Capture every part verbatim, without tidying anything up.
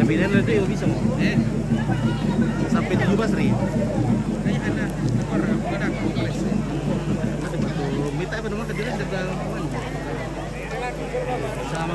Tapi dia nanti bisa mau. Eh. Sampai tujuh belas hari. Kayak ada orang, ada kompres. Ada betul. Minta apa nama ke dia, ada. Sama.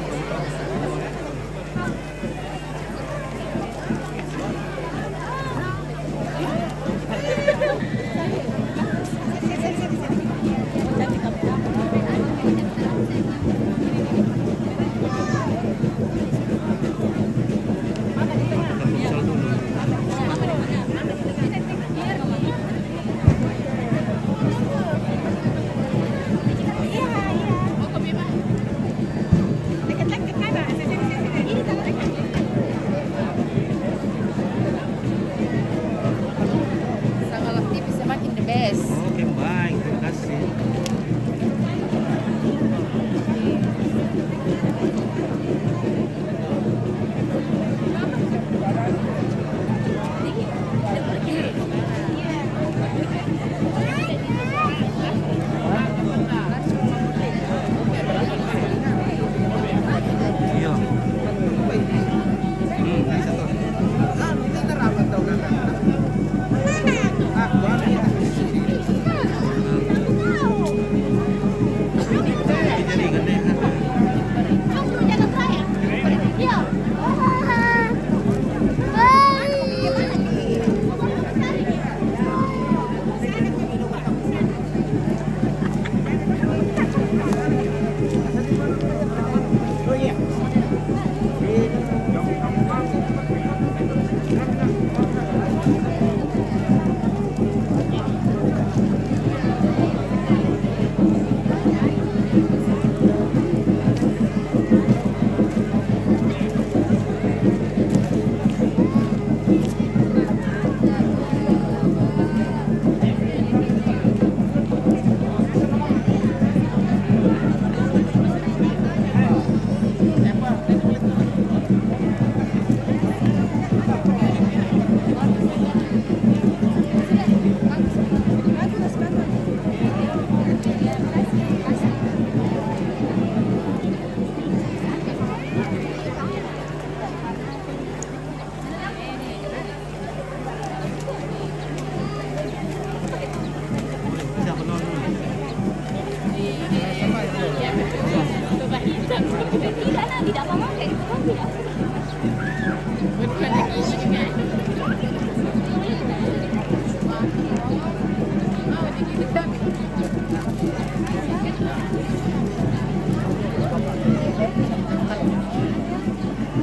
Sangat aktif, semakin the best. Oke, baik. Terima kasih. Iya. Hmm.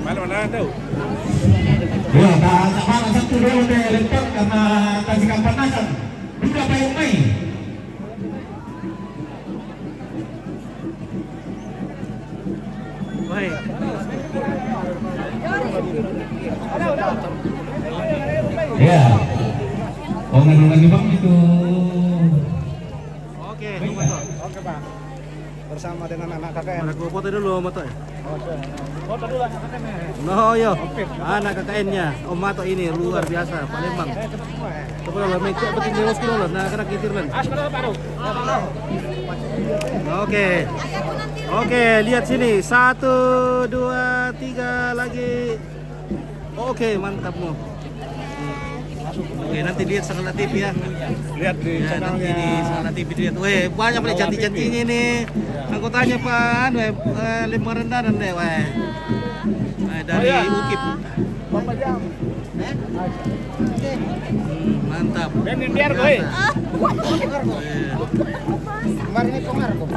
Mana, mana tahu? Ya, tak, tak mana satu dulu deh, lempar karena kasih kampanasan. Buka payung mai. Woi. Ya. Oh, ngedul lagi, Bang, itu. Oke, Bang Mato. Oke, Pak. Bersama dengan anak K K N. Mana gua foto dulu, Mato, ya? Oke. Foto dulu anak K K N, ya. No, yo. Anak K K N-nya Om Mato ini luar biasa, Palembang. Coba lah, main cek betul dia waskul lah. Nah, kena kitir lah. Oke. Oke, lihat sini. Satu, dua, tiga lagi. Oke, mantap, Mo. Oke, nanti lihat Sangala T V ya. Lihat di Ya, nanti channelnya. Di Sangala T V dilihat. Weh, banyak nih Sangala cantik-cantiknya T V. Nih. Anggotanya Pak, anu, eh, eh, Lembang Rendanan deh, weh. Eh, dari Oh, ya. Ukip. Bapak Jam. Hmm, mantap. Ben Indiar, boy. Biasa. Iya. Kemarin ini pengar kok.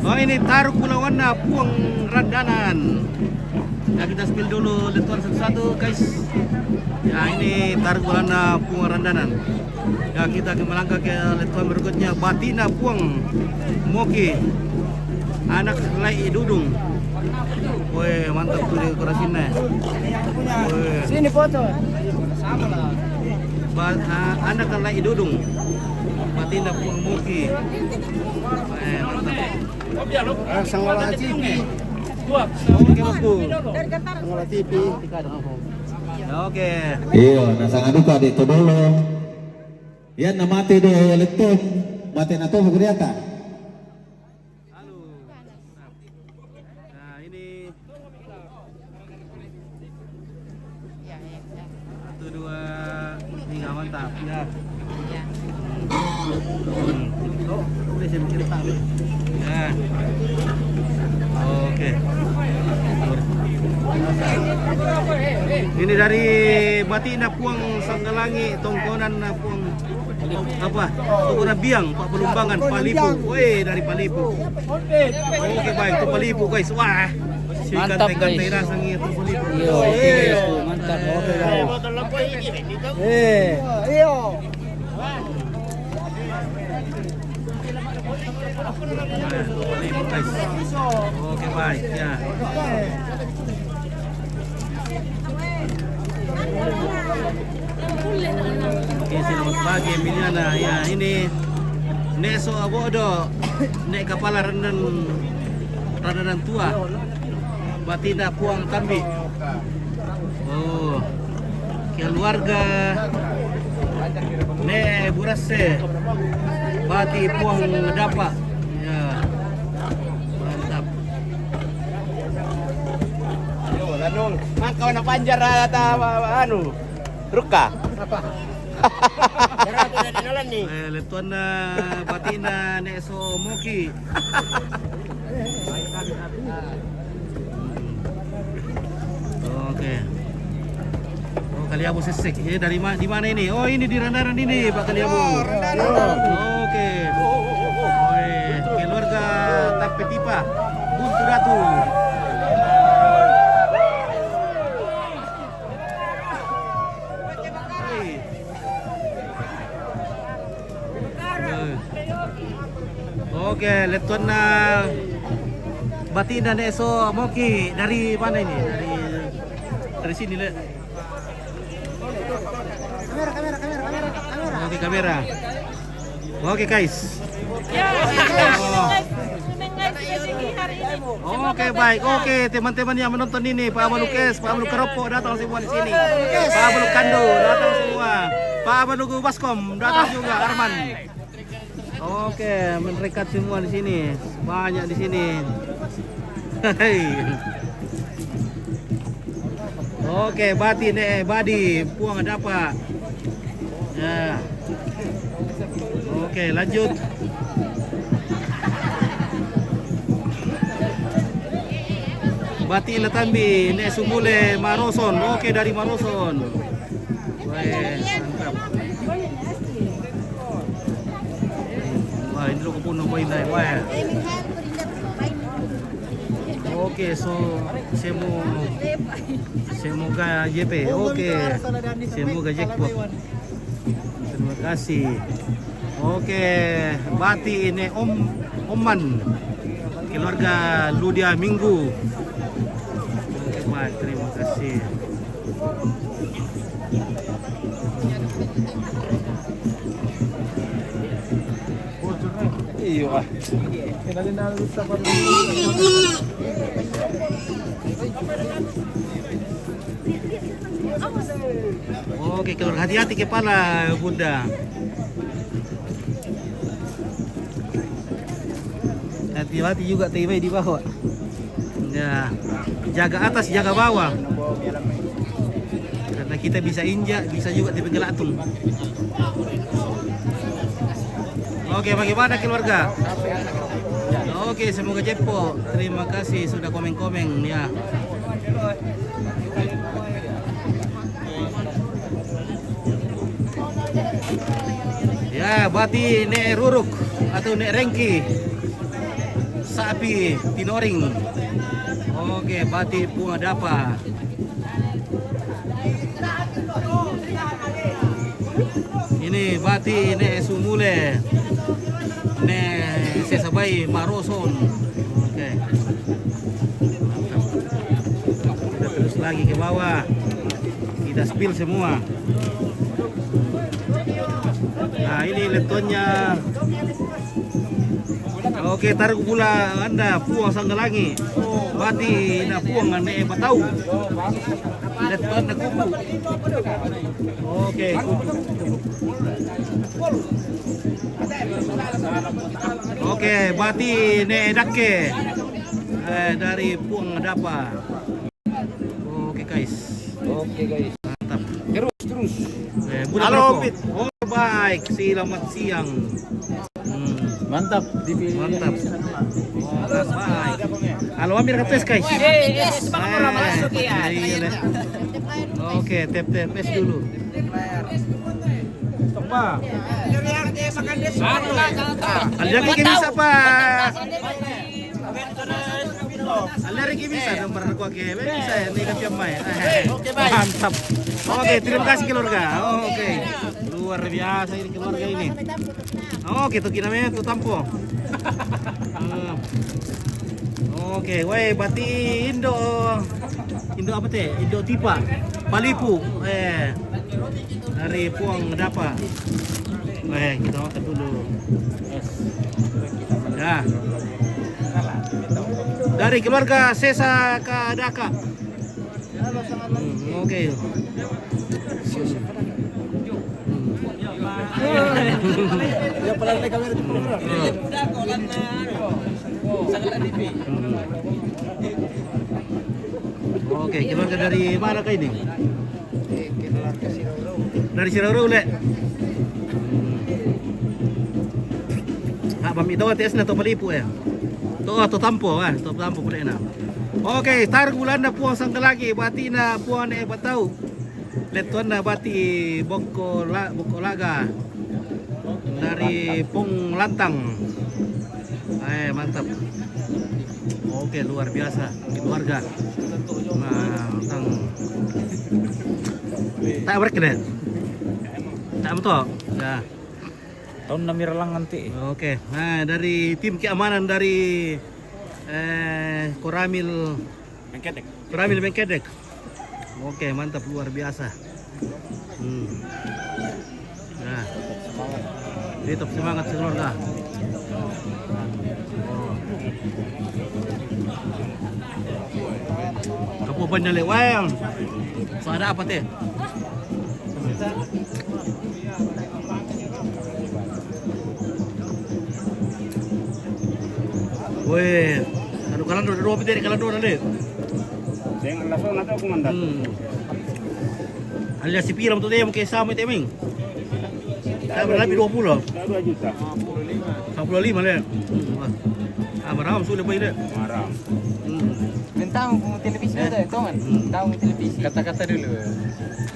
Oh, ini Taruk Bulawanna Puang Randanan. Ya, kita spill dulu lettuan satu-satu, guys. Ya, ini Taruk Bulawanna Puang Randanan. Ya, kita akan melangkah ke lettuan berikutnya, Batina Puang Moki. Anak Lai Dudung. Weh, mantap tuh dekorasinya. Weh. Sini foto. Ba-, ah, anak Lai Dudung. Batina Puang Moki. Eh, mantap. Ah, Sangala T V. Oke, Bosku. Sangala T V. Ya, oke. Iya, nah, sangat duka di itu dulu. Ya, na mate do lettuan, mate na to, begitu ya, ta? Halo. Nah, ini Mantap, ya. Ya. Hmm. Oh, boleh saya bikin tak, ya. Oke. Ini dari Batina Puang Sanggalangi, Tongkonan Puang apa? Tongkonan Biang, Pak Belumbangan, Pak Lipu. Woi, dari Pak Lipu. Oke, baik, itu Pak Lipu, guys. Wah, si mantap, ganteng-ganteng guys. Rasanya itu Pak Lipu. Iya, oke, guys, tuh, mantap. Oke, guys. Eh, iya. Oke, baik, ya. Oke, selamat pagi, Emiliana. Ya, ini Neso Abodo, Nek Kepala Rendan, Rendan Tua, Batina Puang Tambi. Oh, keluarga Ne Burase, Bati Puang Dapa. Ya, mantap. Yo, lanung. Mangkau na panjar ata, anu, ruka. Apa? Berapa dari dalam ni? Eh, letuan na Batina Nek So Moki. Oke. Oh, Kaliabu sisik. Ini dari ma-, di mana ini? Oh, ini di Randaran ini, Pak Kaliabu. Oke. Oke, keluarga Tapetipa, Buntu Datu. Oke, letuan na Batina Nek So Moki dari mana ini? Dari, dari sini, Le. Oke, kamera. Oke, guys. Ya, mendengar, mendengar sudah tinggi hari ini. Oke, baik. Oke, teman-teman yang menonton ini, Pak Abalukes, Pak Abaluk Keropok datang semua di sini. Pak Abaluk Kando datang semua. Pak Abaluk Baskom datang juga, Arman. Oke, mendekat semua di sini. Banyak di sini. Hei. Oke, Bati ne, Badi, Puang Dapa. Ya. Oke, lanjut. Bati Letambi, Nek Sumule, Maroson. Oke, dari Maroson. Weh, mantap. Wah, ini lo kepuno poin dai. Wah. Oke, so, semo, semoga J P. Oke. Semoga jackpot. Terima kasih. Oke, Bati ini Om, Oman. Keluarga Ludia Minggu. Oke, baik, terima kasih. Iyo, ah. Oke, keluarga, hati-hati kepala, Bunda. Hati-hati juga, tiba di bawah. Ya, jaga atas, jaga bawah. Karena kita bisa injak, bisa juga tipe gelatung. Oke, bagaimana, keluarga? Oke, semoga jeppo. Terima kasih sudah komen-komen, ya. Ya, Bati Nek Ruruk atau Nek Rengki. Sapi Tinoring. Oke, Bati Bunga Dapa. Ini Bati Nek Sumule. Nek Sesabai Maroson. Oke. Mantap. Kita terus lagi ke bawah. Kita spill semua. Nah, ini letonnya. Oke, taruh pula anda Puang Sanggalangi. Bati na Puang ane batau. Leton na kupu. Oke, kupu. Oke, Bati ne Dake. Eh, dari Puang Dapa. Oke, guys. Oke, guys. Mantap. Terus, terus. Eh, budak Halo, rokok. Pit. Oh, baik. Selamat siang. Hmm. Mantap, di Mantap. Oh, baik. Halo, Amir kata guys. Eh, eh, eh, semangat orang masuk ya. Iya, iya. Oke, tap tap es dulu. Stop, Pak. Ada lagi bisa, Pak. Ada lagi bisa, nomor aku, oke. Bisa ya, ini kan siap main. Oke, baik. Mantap. Oke, terima kasih keluarga. Oke. Luar biasa ini keluarga ini. Oke, tu kiname tu tampo. Hmm. Oke, weh, berarti Indo, Indo apa teh? Indo Tipa, Palipu. Eh, dari Puang Dapa. Eh, kita makan dulu. Ya. Dari keluarga Sesa Kadaka. Hmm, oke. Ya, pala kamera di program. Oke, keluarga dari mana kah ini? Dari Siroro, Le. Ah, pamito tes na to Palipu ya. To, to tampo, ah, to tampo pula na. Oke, tar gulanda puang sangka lagi, bati na puang ne batau. Letuan na bati boko la, boko laga. Dari Pung Lantang. Eh, mantap. Oke, luar biasa keluarga. Nah, tang. Tak berkenan. Tak betul. Ya. Tahun Namiralang nanti. Oke. Nah, dari tim keamanan dari eh Koramil Mengkedek. Koramil Mengkedek. Oke, mantap, luar biasa. Hmm. Nah. Tetap semangat sekeluarga. Oh. Kapo banyak lewat. Ada apa teh? Weh, anu kalandro dua piti kalandro na le. Dengan langsung atau komandan? Hmm. Alias si Piram tu dia mungkin sama itu ming. Tak berlebih dua puluh. Dua juta. Dua puluh lima le. Hmm. Ah, maram sudah boleh le. Maram. Hmm. Minta aku televisi ada, Toman. Hmm. Tahu televisi. Kata-kata dulu.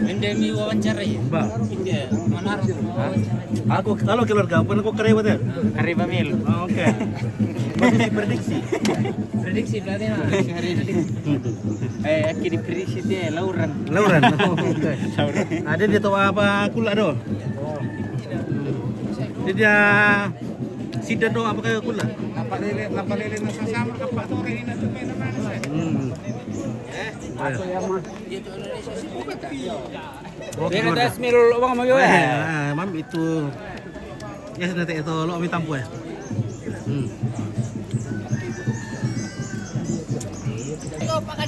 Minta mi wawancara ya? Ba. Iya, mana harus wawancara? Aku kalau keluarga apa aku kare bate? Kare Bamil. Oh, oke. Prediksi, prediksi. Prediksi berarti mah. Eh, akhir prediksi dia Lauran. Lauran. Oh, oke. Lauran. Ada dia tahu apa kula do? Dia dia sidan do apa kayak kula? Apa lele, apa lele nasa sama apa tuh ini nanti main mana sih? Hmm. Eh, atau yang mah? Oke, keluarga. Mil lo bang mau ya? Eh, mam itu. Ya sudah teh itu lo minta tampo ya. Hmm.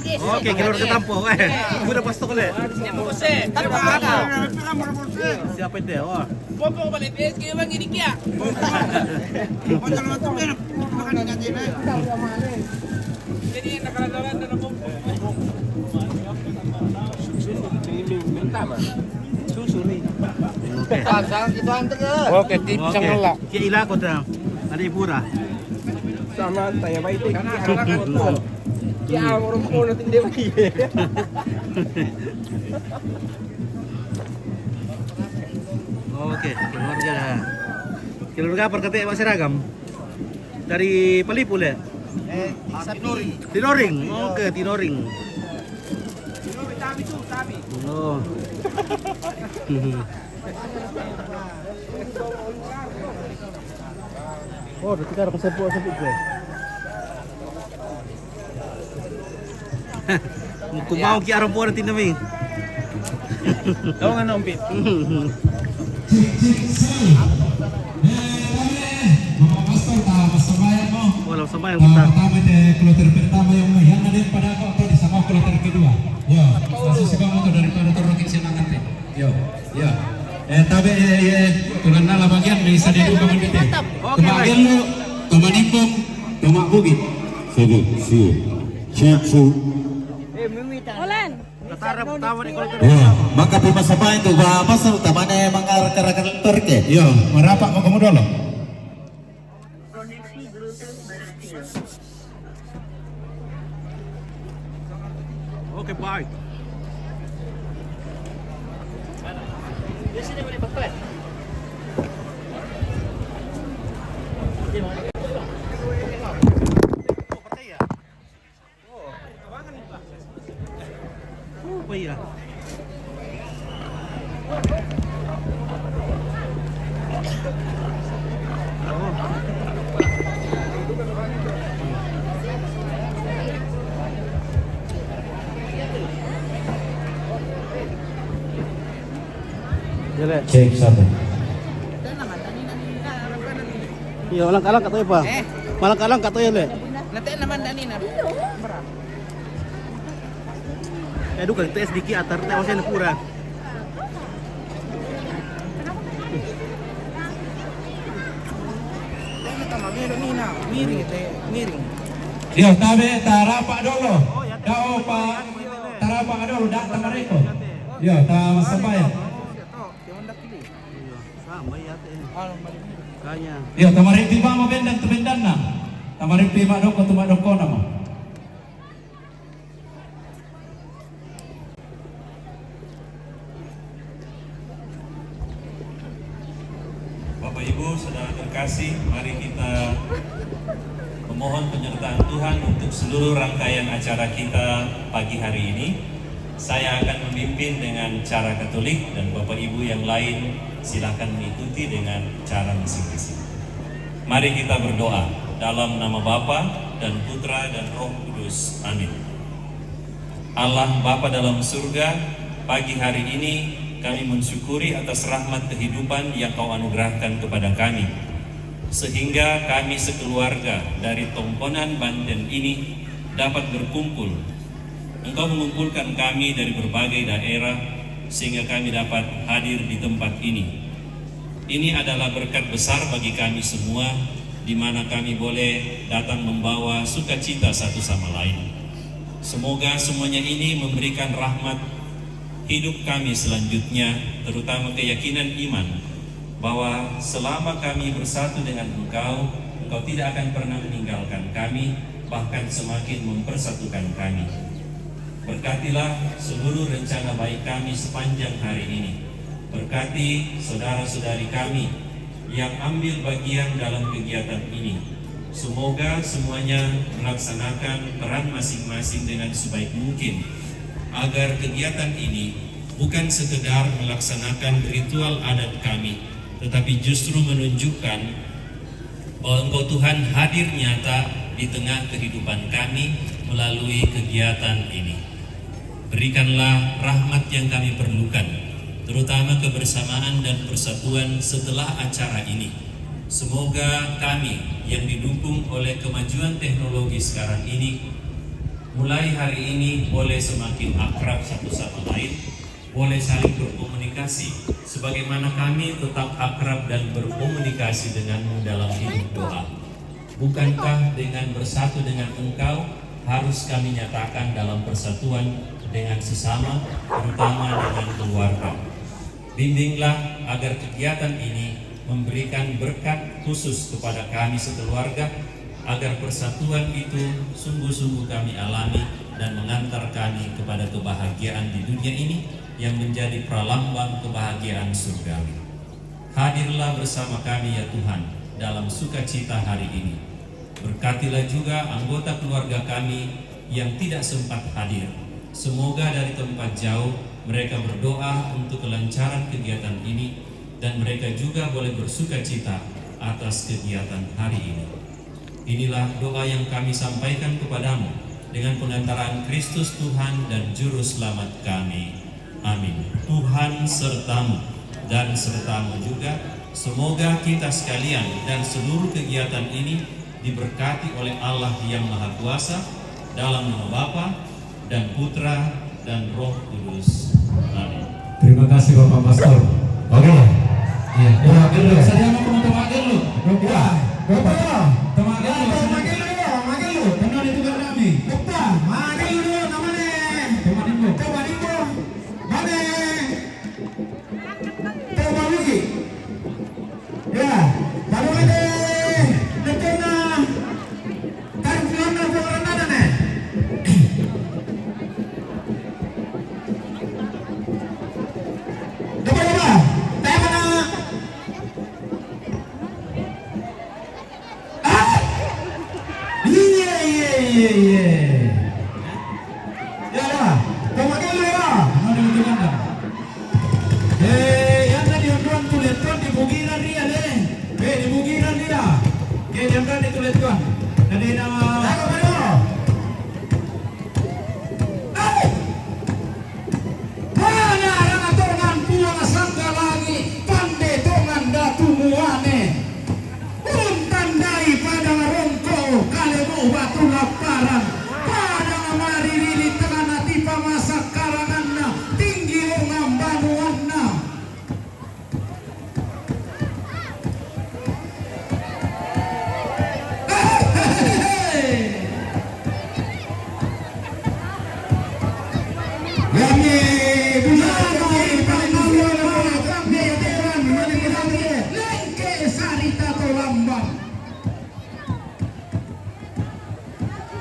Oke, keluarga tampo. Eh, udah pas toko le. Siapa itu? Oh. Popo balik P S K bang ini kia. Jadi nakalan-kalan na popo. Susu ni. Oke. Pasang itu antek ya. Oke, tip. Oke. Sang lelak. Kia ila kota. Ada ipura. Sama saya baik itu. Karena anak-anak. Ya, orang pun nanti dia lagi. Oke, keluarga. Keluarga perkete masih ragam. Dari Palipu le? Eh, sapi. Tinoring. Oke, Tinoring. Oh. Oh, udah tiga ratus sepuluh sebut gue. Ku mau ki arang pora tinda mi. Kau ngana umpit. Sip, sip, sip. Eh, kami, Bapak Pastor, ta, Pastor Bayang, no? Oh, langsung bayang ta, kita. Pertama, te, kloter pertama yang, yang ada pada kau tadi sama kloter kedua. Ya, masih suka motor daripada terus senang nanti. Yo, ya. Eh, tabe, eh, eh, tulan nala bagian bisa di rumah mandi teh. Oke, baik. Tumagen lu, tumanimbong, tumabugit. Sige, sige. Cek, su. Olan. Tatara po Iya, maka pi masampayang tu ba pasal tamane manga rakan-rakan torke. Iya, marapat mako modolo. Oke, bye. Oh, iya. Cek satu. Iya, malang-kalang katanya, Pak. Eh? Malang-kalang katanya, Le. Nanti nama Dani, nah. Eh, duka, tes dikit atar, tes osen pura. Miring, miring. Iya, tabe, tarapak dolo. Dao, Pak. Tarapak dolo, dak tamareko. Iya, ta masampayang. Iya, tamarempe ma bendang tu bendanna. Tamarempe ma doko tu ma dokona ma. Bapak Ibu, saudara terkasih, mari kita memohon penyertaan Tuhan untuk seluruh rangkaian acara kita pagi hari ini. Saya akan memimpin dengan cara Katolik dan Bapak Ibu yang lain silakan mengikuti dengan cara masing-masing. Mari kita berdoa dalam nama Bapa dan Putra dan Roh Kudus. Amin. Allah Bapa dalam surga, pagi hari ini kami mensyukuri atas rahmat kehidupan yang Kau anugerahkan kepada kami, sehingga kami sekeluarga dari Tomponan Banten ini dapat berkumpul. Engkau mengumpulkan kami dari berbagai daerah, sehingga kami dapat hadir di tempat ini. Ini adalah berkat besar bagi kami semua, di mana kami boleh datang membawa sukacita satu sama lain. Semoga semuanya ini memberikan rahmat hidup kami selanjutnya, terutama keyakinan iman bahwa selama kami bersatu dengan Engkau, Engkau tidak akan pernah meninggalkan kami, bahkan semakin mempersatukan kami. Berkatilah seluruh rencana baik kami sepanjang hari ini. Berkati saudara-saudari kami yang ambil bagian dalam kegiatan ini. Semoga semuanya melaksanakan peran masing-masing dengan sebaik mungkin, agar kegiatan ini bukan sekedar melaksanakan ritual adat kami, tetapi justru menunjukkan bahwa Engkau, Tuhan, hadir nyata di tengah kehidupan kami melalui kegiatan ini. Berikanlah rahmat yang kami perlukan, terutama kebersamaan dan persatuan setelah acara ini. Semoga kami yang didukung oleh kemajuan teknologi sekarang ini, mulai hari ini boleh semakin akrab satu sama lain, boleh saling berkomunikasi, sebagaimana kami tetap akrab dan berkomunikasi denganmu dalam hidup doa. Bukankah dengan bersatu dengan Engkau harus kami nyatakan dalam persatuan dengan sesama, terutama dengan keluarga? Bimbinglah agar kegiatan ini memberikan berkat khusus kepada kami sekeluarga, agar persatuan itu sungguh-sungguh kami alami dan mengantar kami kepada kebahagiaan di dunia ini yang menjadi pralambang kebahagiaan surgawi. Hadirlah bersama kami, ya Tuhan, dalam sukacita hari ini. Berkatilah juga anggota keluarga kami yang tidak sempat hadir. Semoga dari tempat jauh mereka berdoa untuk kelancaran kegiatan ini dan mereka juga boleh bersukacita atas kegiatan hari ini. Inilah doa yang kami sampaikan kepadamu dengan pengantaraan Kristus Tuhan dan Juru Selamat kami. Amin. Tuhan sertamu dan sertamu juga. Semoga kita sekalian dan seluruh kegiatan ini diberkati oleh Allah yang Maha Kuasa, dalam nama Bapa dan Putra dan Roh Kudus. Amin. Terima kasih, Bapak Pastor. Oke. Iya. Tama gelu. Sadia mau teman tama gelu. Lupa. Lupa. Tama gelu. Tama gelu, tama gelu. Kenal itu kan kami. Lupa. Tama gelu, namanya. Tama gelu. Tama gelu. Tadi tulis ko. Tadi na. Hei! Hana rangatongan Puang Sanggalangi, pande tongan Datu Muane. Untandai padang rongko, kalemo batu laparan. Padang mariri di tengah nati pamasak karanganna, tinggi ongan banuanna.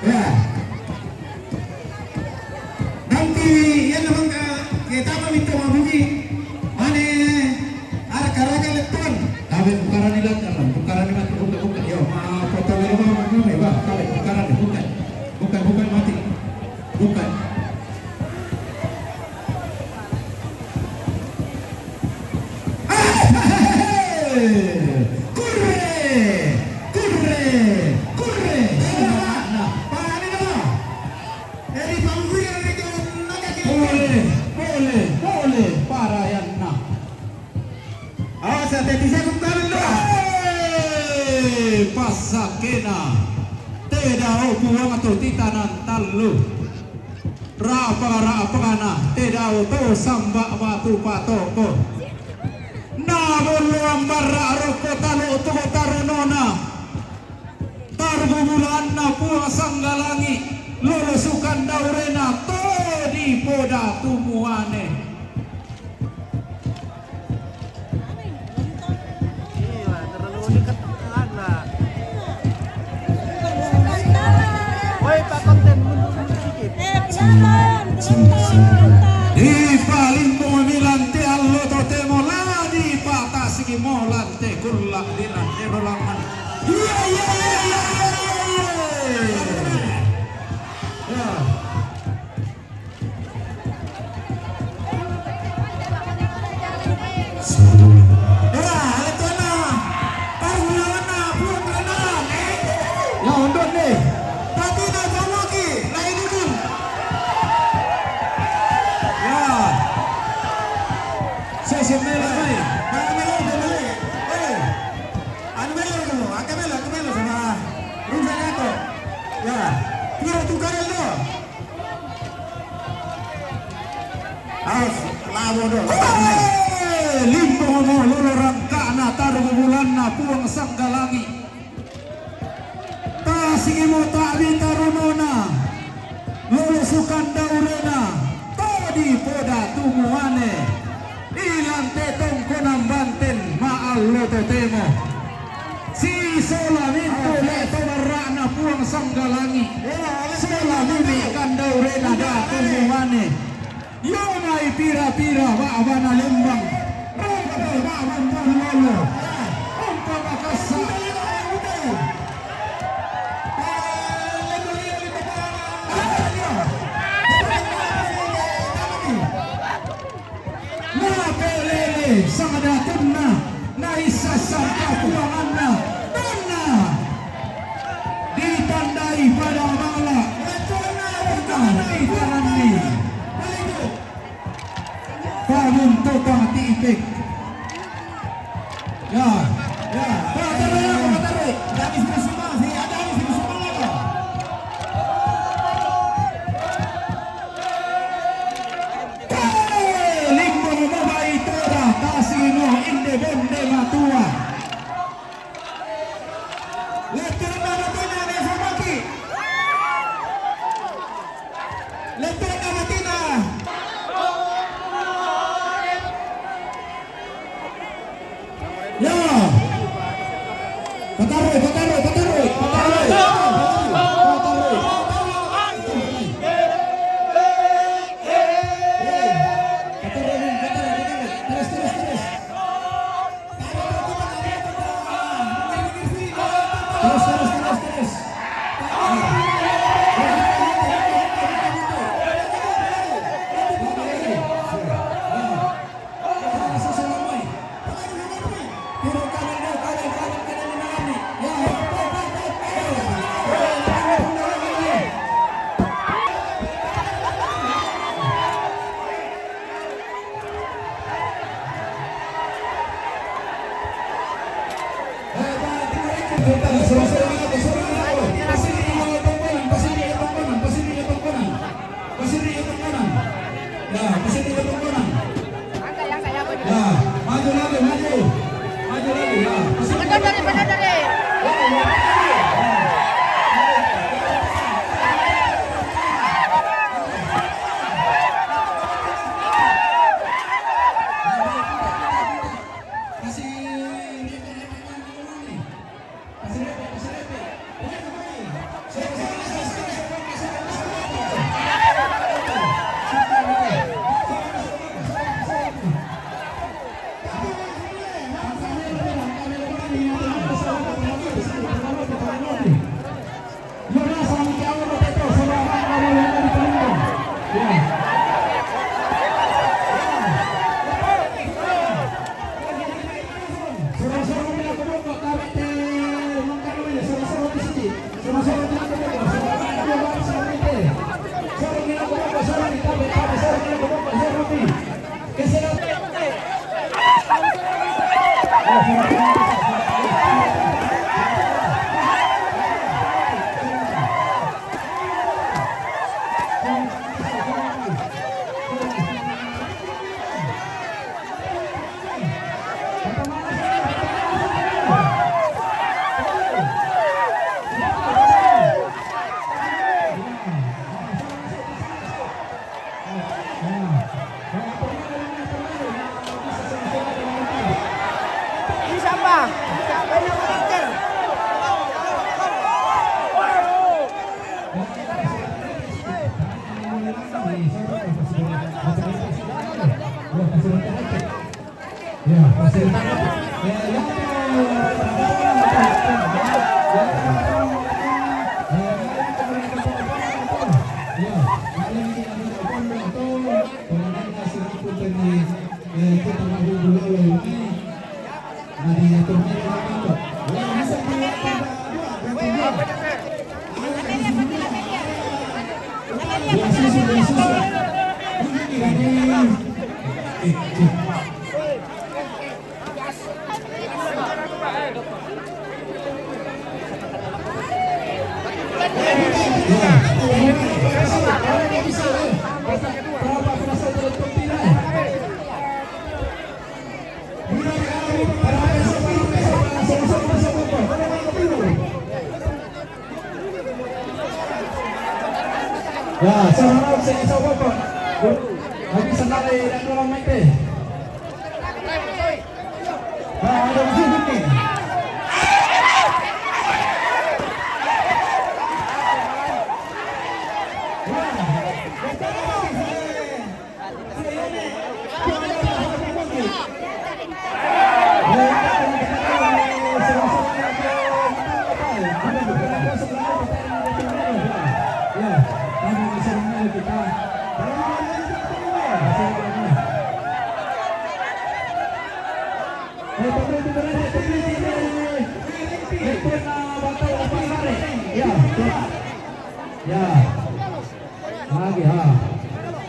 Ya. Nanti, ya, namang ka, kita mah minta mabugi. Mane, ar karaga leton. Tapi bukaran ilat, bukaran ilat, buka, buka, yo, ma, foto dulu, ma, ma, ma, ma, tapi bukaran, bukan. Bukan, bukan, mati. Bukan. Kurre! Kurre! Kurre! Nah, nah, nah. Pane no? Eri pangguya eri kennaka ke. Pole, pole, pole, parayanna. Awas, hati-hati, saya bukan lo. Hei, pasakena. Tedao Puang tu titanan tallu. Rapa-rapana, tedao to samba batu patoko. Na bollo ambarra rokko talo to tarunona. Tarbubulanna Puang Sanggalangi, lolo Sukandaurena to dipoda tu muane. Gila, terlalu dekat anak. Woi, Pak Konten, mundur, mundur sedikit. Di paling pemilihan te allo totemo la di patasi molan te kulla di nanti rolangan. Iya, iya, iya, iya, iya, iya. Ya. Ya, alatona. Parulawanna, Puang Renang. Ya, undun nih. Patina kamuki, lain undun. Ya. Sesi melo nih. Anu melo, anu melo. Eh. Anu melo, anu melo, anu melo sama. Rusak aku. Ya. Piro tukar lo? Aus, labo do. Hei, limbo mo lolo rangkana tarbubulanna Puang Sanggalangi. Tasingimo tabi tarunona. Lolo Sukandaurena. To dipoda tu muane. Ilang tetong konang banten maallo totemo. Si sola mintu le to barra'na Puang Sanggalangi. Sola mimi kandaurena Datu Muane. Yo mai pira-pira ba'bana lembang. Rompo ba'bana lolo. Rompo makassa. Napelele sangadatunna, naissassan kapuanganna, tanna ditandai pada mala, tanna ditananni. Pabuntukan tipik. Ya, ya. Patarui, patarui. Habis bersama, si ada habis bersama lagi. Limbo mo baitoda, tasingimo inde bonde matua. Letturunna batina, Desa Maki. Letturunna batina. Ya. Patarui, patarui, patarui, patarui. Patarui. Patarui, patarui, patarui. Terus, terus, terus. Terus, terus, terus, terus. Sorong-sorong, sorong-sorong. Pasiri ka tongkonan, pasiri ka tongkonan, pasiri ka tongkonan. Pasiri ka tongkonan. Ya, pasiri ka tongkonan. Ya, maju lagi, maju. Maju lagi, ya. Pasiri ka tongkonan. Benar dari, benar dari. Ya, ya, ya. Ya, sama-sama, sama-sama. Lagi senang, eh, dan orang main teh. Ya, ya. Lagi, ha.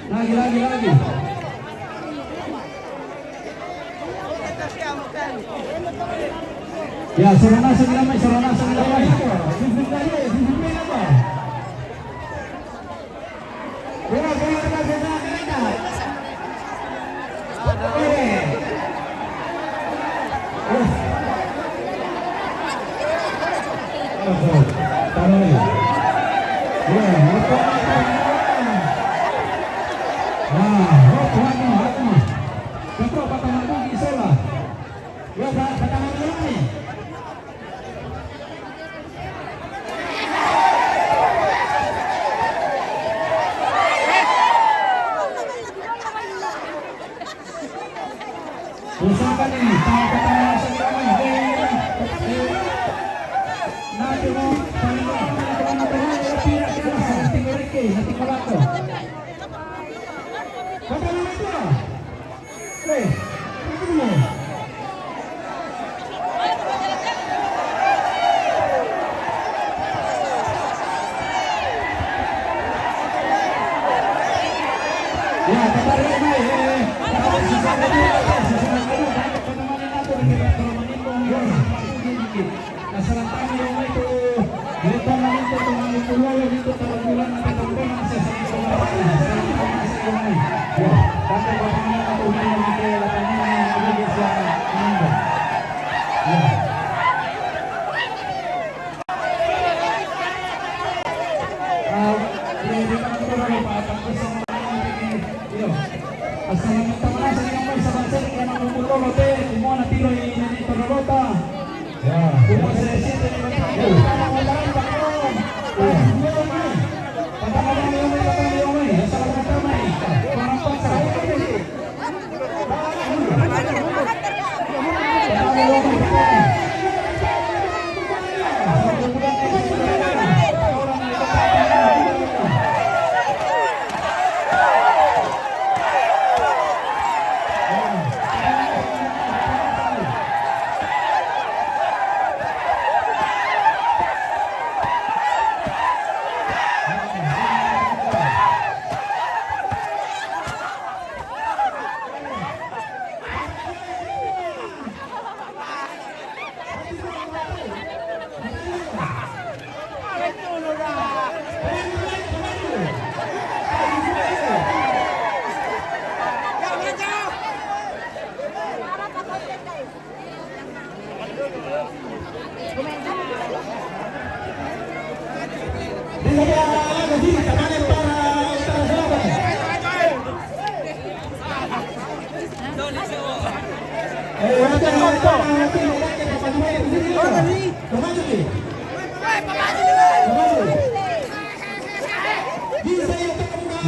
Lagi, lagi, lagi. Ya, sorong na, sorong na, sorong na, sorong na.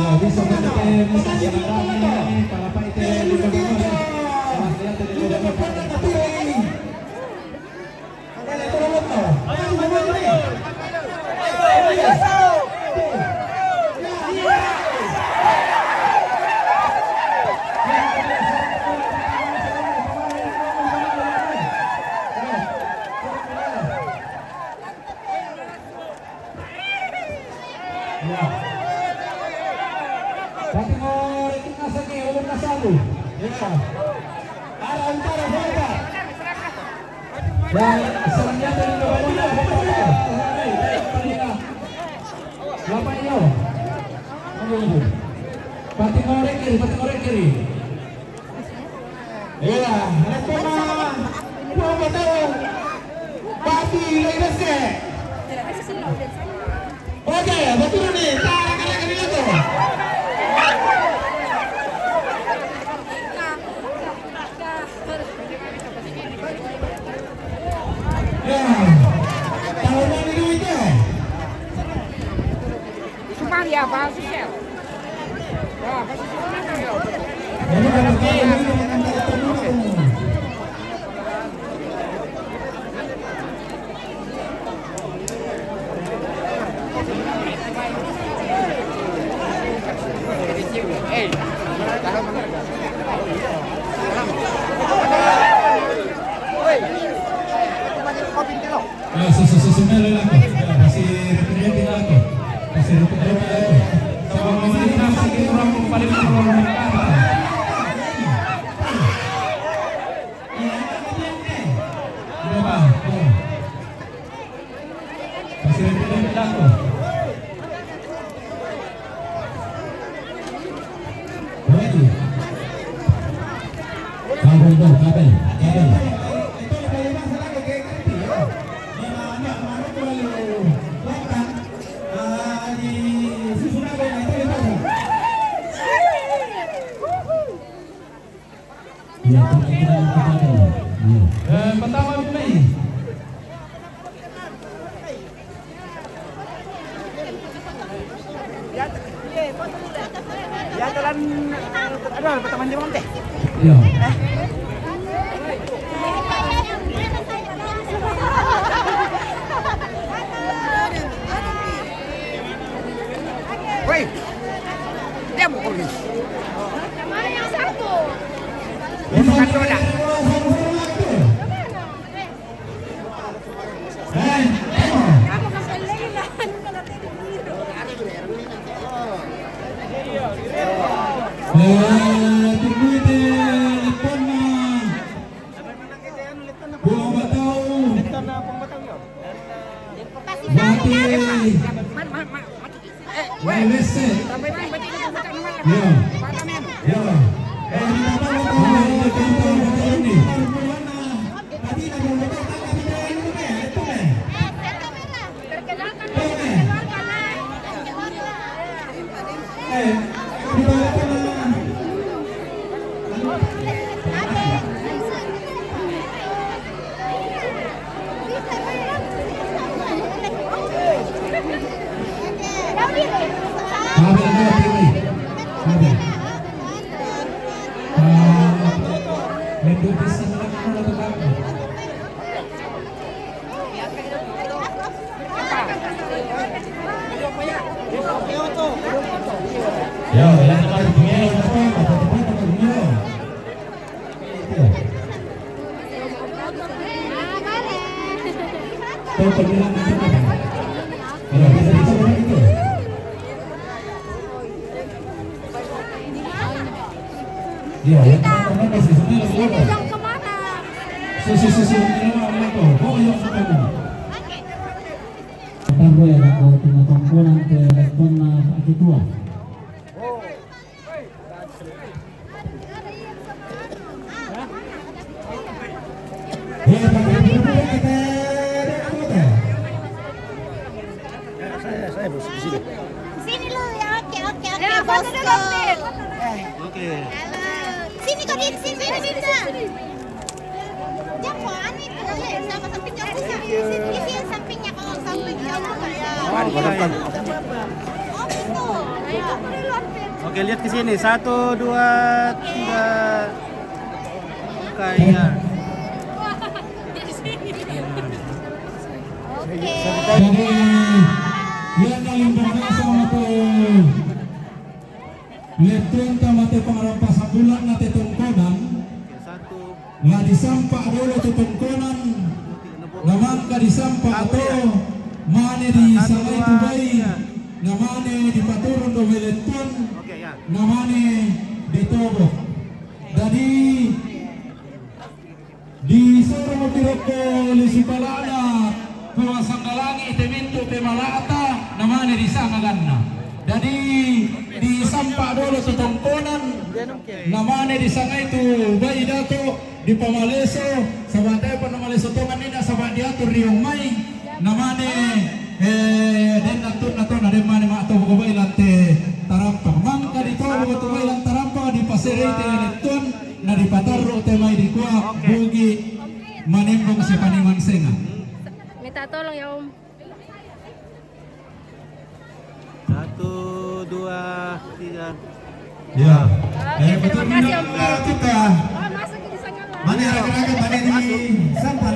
Ya, bisa kita, bisa kita, para paite, Ya. Patingo rikit na saki, ulun na salu. Ya. Arah utara, utara. Ya, selanjutnya dari Bapak Ibu, Bapak Ibu. Bapak Ibu. Patingo rikit, patingo rikit. Iya, rencana dua puluh tahun. Pasti lagi besar. Oke, betul nih. Tarik, tarik, tarik, tarik. Ya, tahunan ini itu. Cuma ya, Bang Sisel. Ya, su-, su-, su-, sumela lako. Ya, pasi retirete lako. Pasi retirete lako. Sama mama ini nasi ke orang paling orang. Iya, Pak. Iya. Pasi retirete lako. Eh, pertama, Billy. Ya, jalan, aduh, pertama jam teh. Iya. Eh. Woi, dia mau pergi. Yang mana yang satu? Bukan roda. Ya, ya, tempat tinggal, tempat tinggal, tempat tinggal. Iya. Tuh, pemilihan itu apa? Ya, bisa dicoba itu. Iya, ya, teman-teman, posisinya lebih apa? Susu, susu, ini mah apa tuh? Oh, yang apa tuh? Tambo ya, aku tengah tongkonan ke respon na akitua. Sini lu ya, oke, oke, oke, ya, foto dulu, bosku. Oke. Halo. Sini kau, Din, sini, sini, sini. Jangan kau aneh itu, ya, sama samping jauh, sini, sini, sini, sampingnya, kalau samping jauh, ya. Oh, gitu. Oke, lihat ke sini. Satu, dua, tiga. Kayak. Jadi, yang paling berasa waktu Lettuanta mate pangarampa sambulanna te tongkonan, la disampa dolo tu tongkonan, namangka disampa to, mane disangai tu bai, namane dipaturun dolo lettuan, namane ditobok. Dadi, Disuro mupirokko lisu kalana Puang Sanggalangi te mintu te malata, namane disanga ganna. Dadi disampa dolo tu tongkonan, namane disangai tu bai dato, dipamaleso, saba tepa namaleso tongan nina saba diatur riong mai, namane, eh, den nattunna to, na den mane matto ko bai lante tarampa. Mangka ditobok tu bai lan tarampa, dipaserei te lettuan, Na dipatarru te mai dikua, oke, Bugi Manimbong Sipaniman Senga. Minta tolong ya, Om. Satu, dua, tiga. Ya. Oke, eh, terima kasih, Om. Kita. Oh, masuk di sana. Mana raga-raga, mana di Sampan?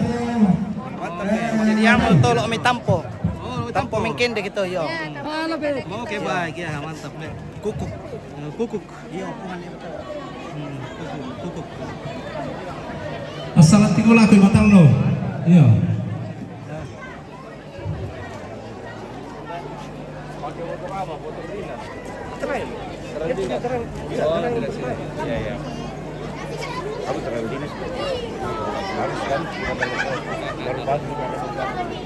Mantap, ya. Eh, jadi yang mau tolong mi tampo. Oh, tampo. Tampo mungkin deh gitu, yo. Ya, tampo. Oke, baik, ya, mantap, ya. Kukuk. Eh, kukuk. Iya, kuman itu. Hmm, kukuk, kukuk. Assalatiko lako matallo. Iya. Trail. Trail. Dia punya trail. Bisa, oh, trail. Iya, iya. Aku trail dinas. Harus kan? Baru pagi, baru pagi.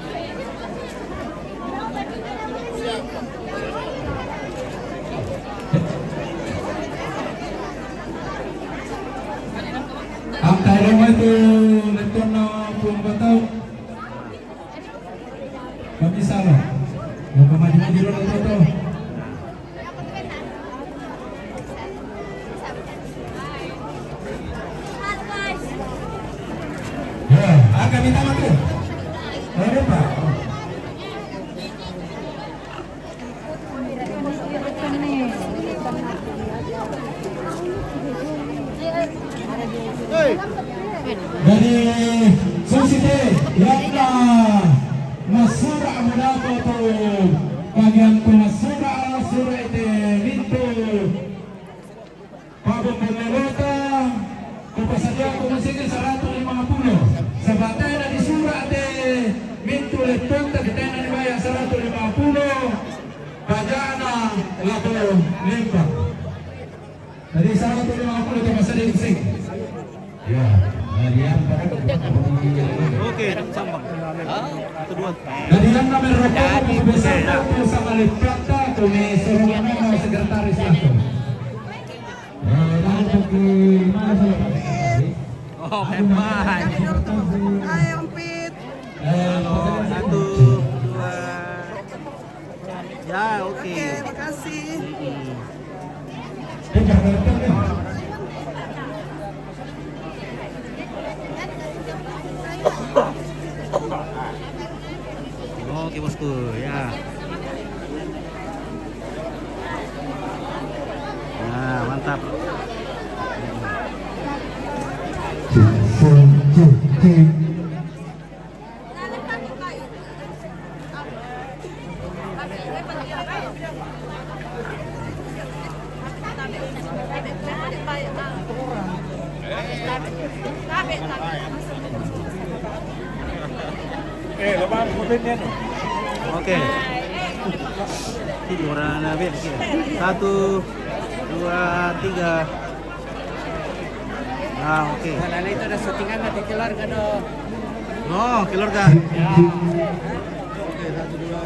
Angka roma itu lettuanna Puang Batau. Kami salah. Mau kemaju-maju dulu, tuh, tuh. Ya, angka minta mati. Oh, lupa. Jadi, susi te, yakna masura mudako tu, bagian tu masura, sura ite mintu. Pabombolota, kupasadiako musiki seratus lima puluh. Sabatena disura te mintu lettuanta, kita na dibayar seratus lima puluh. Bajana lako lembang. Jadi seratus lima puluh tu pasadiako musiki. Ya, jadi yang pada. Oke, sambang. Kedua. Jadi yang nomor rokok besar tu sama lettuanta, kami suruh nama sekretaris langsung. Oh, memang. Ayo, Pit. Halo, satu, dua. Ya, oke. Oke, makasih. Oke, bosku, ya. Nah, mantap. Oke. Ini orang anak band, oke. Satu, dua, tiga. Ah, oke. Nah, itu ada syutingan nanti keluarga dong. Oh, keluarga. Ya. Oke, satu, dua.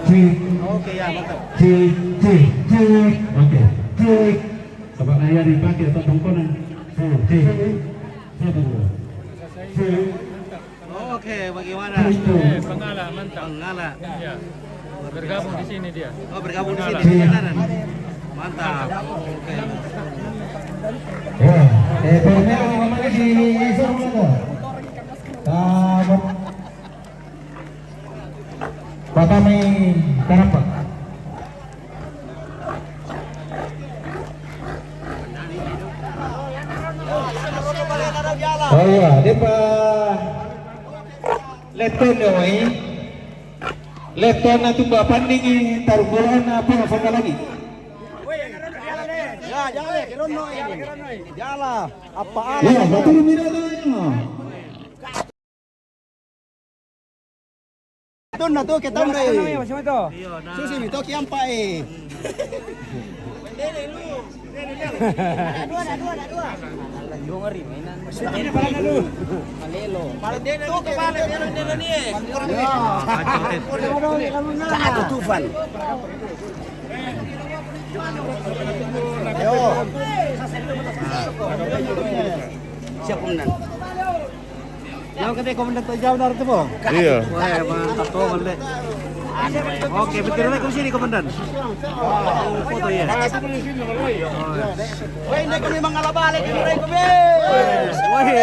Oke, ya, mantap. Cek, cek, cek. Oke, cek. Coba naya dipakai atau tongkonan. Cek, cek. Satu, dua. Cek. Oke, bagaimana? Eh, Pangala, mantap. Pangala. Iya. Bergabung di sini dia. Oh, bergabung di sini, Pangala. Di Katanan. Mantap. Oke. Ya, eh, Borneo ini namanya di Sorong itu. Tamat. Bapak mai tarapak. Oh iya, depa Leton yo mai. Leton na tumba pandingi tarugolan apa sanggalangi. Ya, jala, kerono ini. Jala, apa ala? Ya, betul mira tu. Tunda tu ke tunda, eh. Susi mi toki ampa, eh. Dua, dua, dua, dua. Malelo. Pala dena tu ke pala dena dena ni, eh. Ya. Satu Tufan. Yo. Siap, Komandan. Jauh kata Komandan tu jauh dari tu, Bang. Iya. Wah, mantap tu, Komandan. Oke, betul lah kursi ni, Komandan. Oh, foto ya. Woi, ini kami mangala balik ini, Reng, kami. Woi.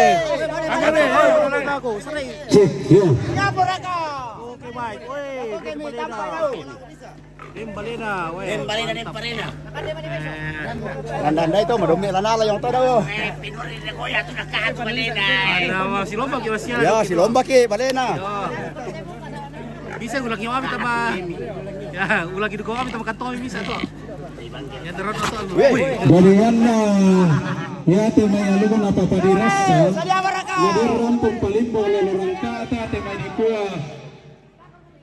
Aku sering. Cek, yo. Ya, Boraka. Oke, baik. Woi, oke, kita kami balik tanpa dah. Tahu. Dem balena, weh. Dem balena, dem balena. Eh. Nanda-nanda itu madome lana la yang tahu. Eh, pinuri de koya tu nak kan balena. Ada masih lomba ke masih. Ya, si lomba ke balena. Yo. Bisa ulang nyawa minta ma. Ya, ulang hidup kau minta makan tomi bisa tu. Ya terus tu. Weh. Wih. Balianna, ya, tema yang lu kenapa tadi rasa? Jadi rampung palimbo lelorang kata tema di kuah.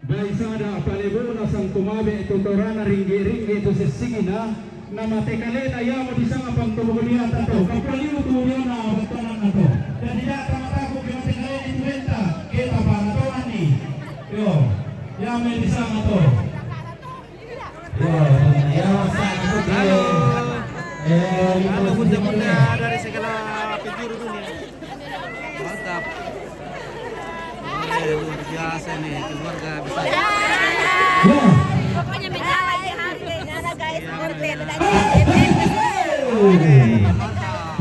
Dai sada palebu'na sangkumabe' tu torana ringgi'-ringgi' tu sissinna, namate kalena iamo disanga pangkabuniata to, kapaliu tu diona battananna to. Jadi data mataku ke mate kalena itu benta, kita panatonganni. Yo, iame disanga to. Yo, ya, sa-, halo. Eh, halo, bunda-bunda dari segala penjuru dunia. Mantap. Eh, luar biasa nih, keluarga besar. Pokoknya menyala ya, hari ini, nyala, guys, konten.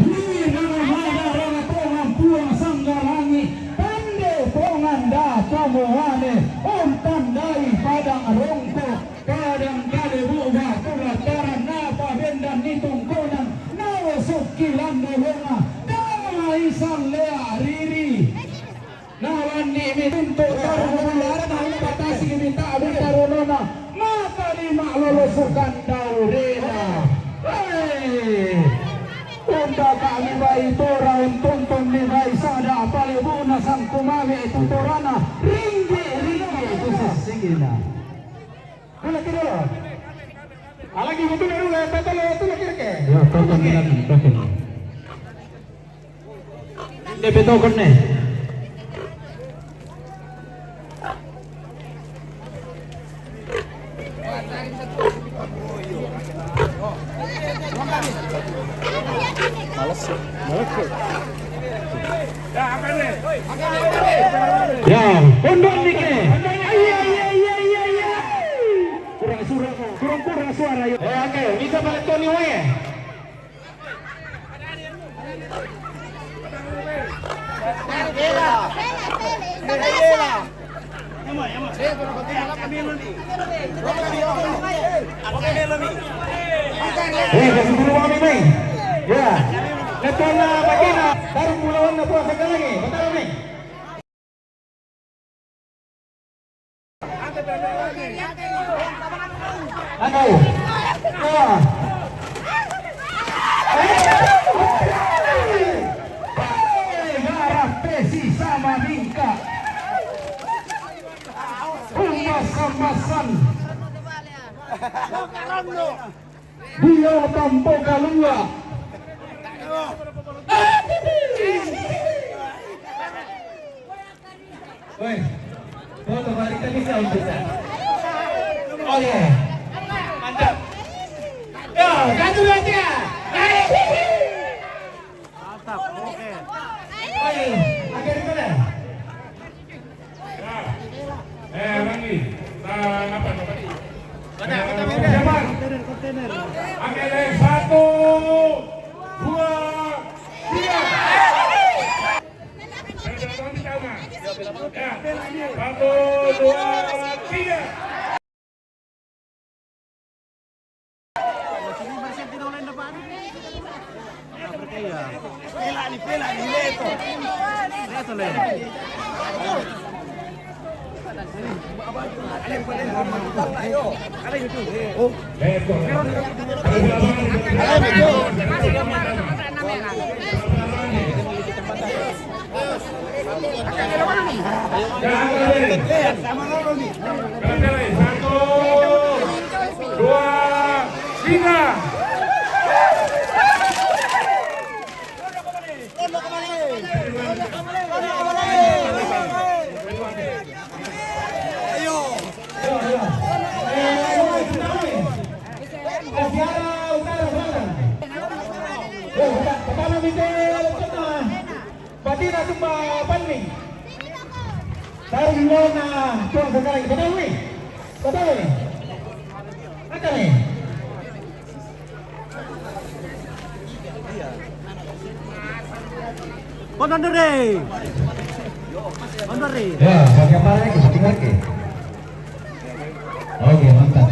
Ini nama mada rara tongan puang sanggalangi, pande tongan da tomoane, ontandai padang rongko. Kadang kale bu'ga tu lataran napa bendan ni tungkonan, nawa sukki landa wonga, dama isan lea riri. Nawanni mi tuntu taru mularan, nawa batasi mi tabu tarunona, mata lima lolosukan daurena. Hei! Unda kami bai tora untuntun ni bai sada pale buna sangkumame itu torana, ringgi-ringgi itu sasina. Kula kira. Alagi betul baru lah, betul lah, itu lah kira ke. Ya, betul, betul, betul. Dia betul kan nih? Males ya? Males ya? Ya, pondok nike. Iya, iya, iya, iya, iya. Kurang suara, kurang, kurang suara, yuk. Eh, oke, bisa balik Tony, weh. Eh, kasih dulu kami, Mei. Ya. Letona, Bakina, taruh mulawan na puasa ka lagi. Betul, Mei. Aduh. Wah. Eh, garah pesi sama bingka. Sambasan. Dia tampo kalua. Woi, foto balik tadi siapa bisa? Oh iya, mantap. Yo, satu dua tiga. Mantap, oke. Woi, akhir itu dah. Ya. Eh, Rangi, nah, apa, apa? Kota, kota, eh, beda. Siapa? Kontainer, kontainer. Oke, deh, satu, dua, tiga. Ya, satu, dua, tiga. Iya. Pela ni, pela ni, leto. Leto, leto. Satu, dua, tiga. Ayo. Ayo, ayo. Ayo, ayo. Ayo, ayo. Ayo, ayo. Ayo, ayo. Ayo, ayo. Patina tumba panni. Taru lona tuang sekali. Ketahui? Ketahui? Akan ni? Kau nandere. Kau nandere. Ya, bagi apa lagi? Bagi lagi. Oke, mantap.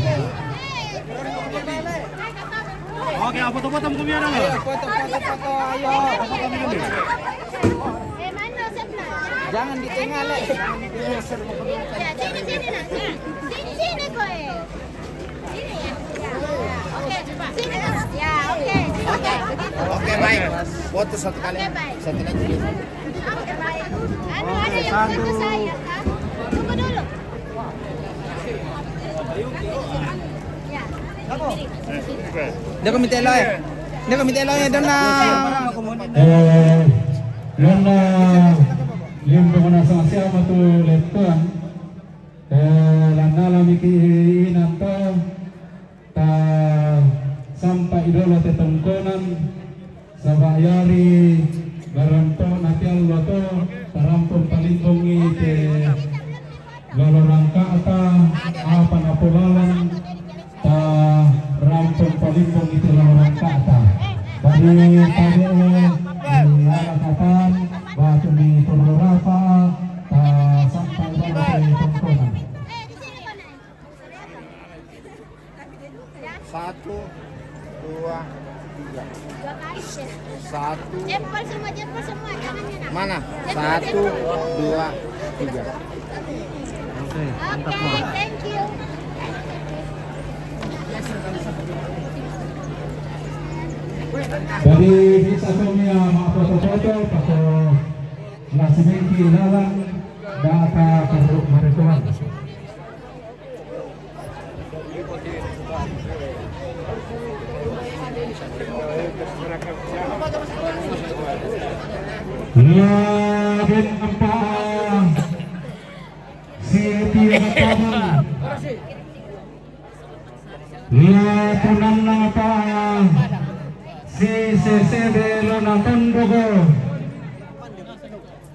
Oke, foto-foto mungkin ada nggak? Ayo, foto, foto, foto, ayo. Foto-foto mungkin. Jangan di tengah, Le. Ya, sini, sini, nak. Sini, sini, kau, eh. Sini, ya. Ya. Oke, cepat. Sini, Kak. Ya, oke. Oke, begitu. Oke, baik. Foto satu kali. Oke, baik. Satu lagi. Oke, baik. Anu, ada yang satu. Foto saya, kan? Tunggu dulu. Dia ko mitelo, eh. Dia ko mitelo, eh, donna. Eh, donna, limpo ko nasang siapa tu lettuan. Eh, lannala miki inanto. Ta sampai dolo te tongkonan, saba yari barampo natiallo to, tarampung palimbungi te lolo rangka'ta, apa napolalang, ta rampung palimbungi te lolo rangka'ta. Tadi tadi, eh, di arah kapan, batu di Purwo Rapa, ta sampai dolo te tongkonan. Satu, dua, tiga. Satu. Jempol semua, jempol semua, jangan enak. Mana? Jempol, satu, jempol. Dua, tiga. Oke, mantap, Bang. Oke, thank you. Jadi bisa kami ya, mak foto-foto, foto nasi mengki lalang, data perlu mereka. Laden empat, Siti Mataban. Lapunanna empat, si Sesebe Lona Tondogo.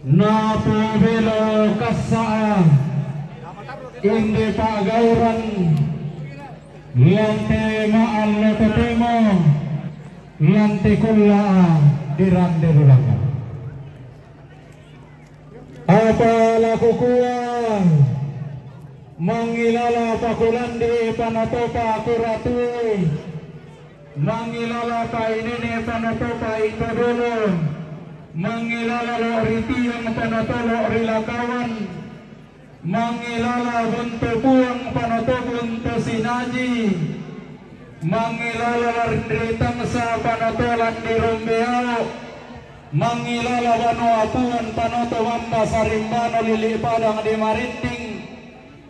Napobelo kassa', inde pa'gauran, lante ma'allo totemo, lante kulla' dirande lulanga. Apa la kukua, mangilala pakulandi panotopa kuratui, mangilala painene panotopa ito dolo, mangilala lo' ri tiang panoto lo' ri lakawan, mangilala buntu puang panoto buntu sinaji, mangilala landi tangsa panoto landi rombeao, mangilala banua puang panoto mamba sarimbano lili padang di marinding,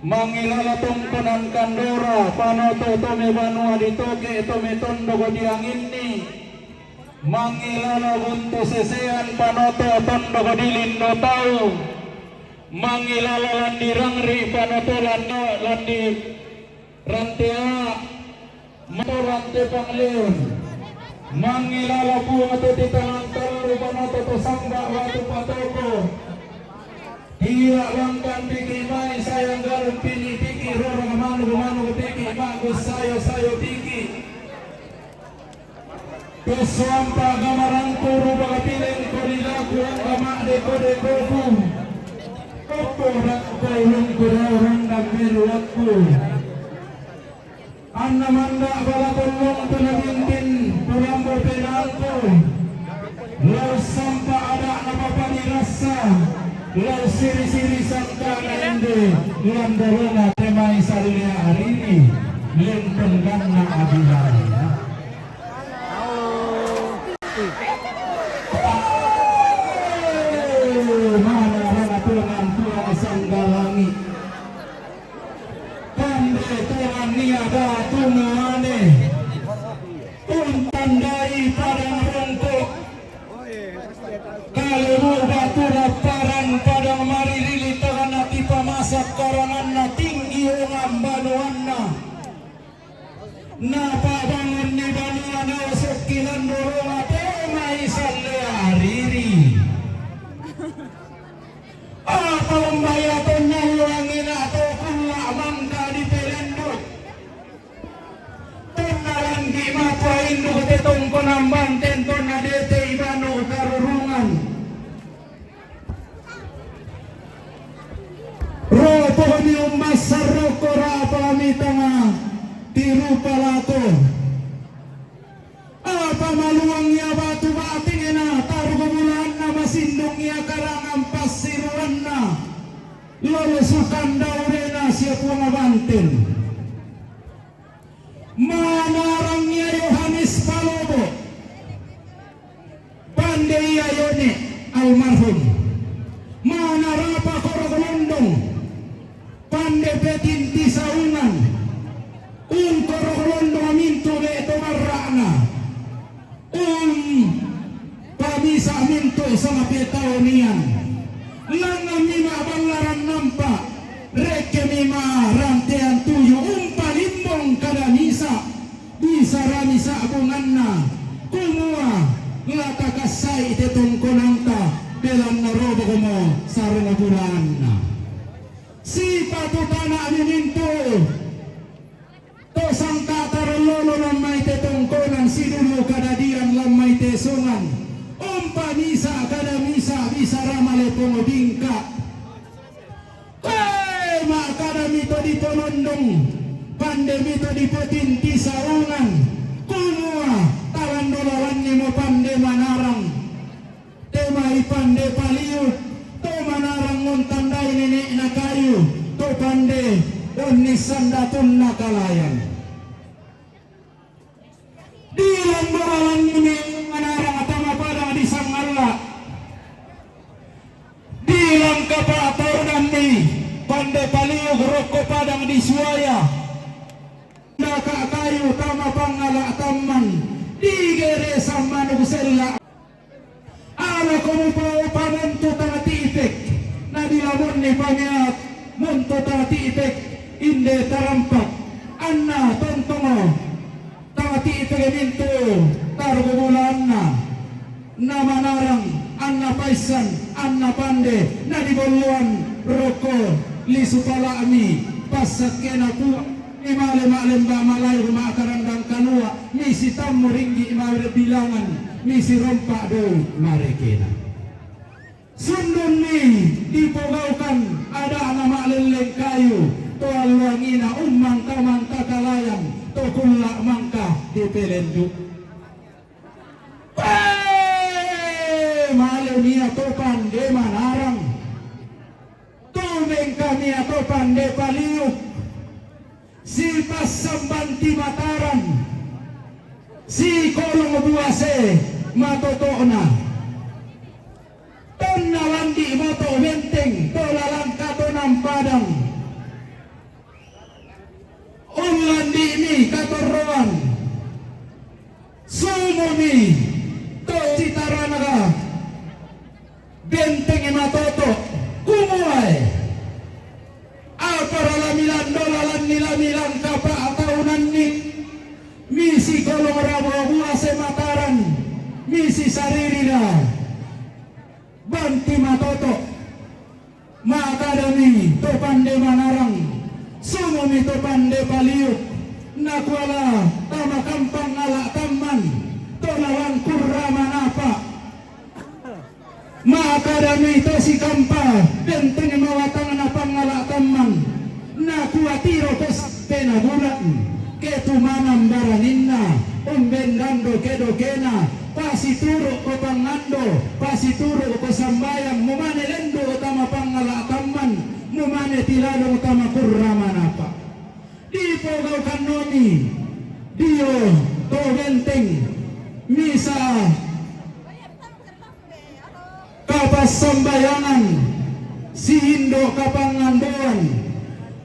Mangilala tongkonan Kandora, panoto' to me banua di Toke', to me tondok di anginni. Mangilala buntu sesean, panoto' tondok di Lindo Tau. Mangilala lan di Rangri', panoto' lan, lan di Rantea'. Matoran te pangleon. Mangilala Puang to ti tangan tallu, panoto' to Samba' Batu Patoko. Tia' langkan diki' mai sayang galung pini' diki', rorong manuk-manuk diki', ma'gus sayo-sayo diki'. Pessoampa' gamarangku rupa kapilengko dilaku angga ma'deko-dekoku. Koppo rangko ulungku rao randang meruakku. Anna manda' bala tollong tu nabintin pulambo penaangku, lao sampa' ada'na papadirassa, lao siri-siri sangka'na inde landorona te mai salea ariri, lentong ganna abilarina. Mana rana tulangan tulang sanggalangi. Pande tuannia batu muane. Untandai padang rongko'. Kalemu batu raparan padang maririli, tagana ti pamasak karanganna, tinggi ongan banuanna. Napabangunni banua naosokki landorona te mai salea ariri. Apa umba ia tonna uangina to kulla' mangka dipelendu'. Tonna langgi' matua induk te tongkonan banten, tonna dete ibanu karurungan. Ropo'mi umbassa roko rapa mitanga tiru palako. Apa maluang ia batu batingna, taruk bulaanna masindung ia karangan passiruanna, lolosukan daurena sia Puang Banten. Manarang ia Yohanes Palobo. Pande ia Yone almarhum. Manarapa korok londong. Pande petinti saungan. Ung korok londong mintu' le to marra'na. Ung pamisa' mintu' sama petaunian. Langngammi ma'ballaran nampa', rekkemi ma'rantean tuyu', umpalimbong kada misa', bisarami sa'bunganna, kumua la takassa'i te tongkonanta, belanna robokmo sarong bulaanna. Sipatu tana'mi mintu' to sangka' tarellolo lan mai te tongkonan, sidulu kadadian lan mai te songan. Umpa misa' kada misa' bisara male pongo bingka'. Koe ma'kada mito diponondong, pande mito dipotinti saungan. Kumua talandolawannimo pande manarang. Te mai pande paliuk, to manarang untandai nene'na kayu, to pande onnissan datunna kalayan. Dilandolawannimi manarang tama padang di Sangalla'. Dilangkapa' taunanni pande paliuk rokko padang di Suaya. Daka' kayu tama Pangala' Tamman, digere' sammanuk sella'. Alako mupa-, pamontu tang ti'pek, na dilamonni pamiat montu tang ti'pek, inde tarampak, anna tontongo tang ti'pek mintu' taruk bulaanna, na manarang anna paissan, anna pande, na dibolloan rokko lisu pala'mi, passakkena Puang. Mimale ma'lemba malayu ma'karandang kalua', misitammu ringgi' mabilangan, misirompa' doe' marekena. Sundunni dipogaukan ada'na ma'lelleng kayu, to alluangina ummangka-mangka kalayan, to kulla' mangka dipelendu'. Pe, male mia to pande manarang. Tumengka mia to pande paliuk. Sipassambanti Mataram, sikolong buase matoto'na. Tonna landi' moto' benteng, to lalangka to nampadang. Umi to' si taranaga benteng matoto', kumuwae. Aparala milandola lanni lamilang kapa'taunanni, misi kolong rabu-rabu ase mataran, misi saririra banti matoto'. Makadami to pande manarang, sumumi to pande paliuk, nakuala tama kampang ala tamman, to lawang kurra manapa. Makadami to si kampa, benteng mawatang na pangala tamman, nakuatiro ko s-, penabulan, ke tumanam baraninna, umben dando ke dokena, pasituru' ko pangando, pasituru' ko sambayang, mumane lendu' tama pangala tamman, mumane tilalung tama kurra manapa. Dipogaukannomi dio to benteng, misa kapassambayangan, si indo' kapangandoan,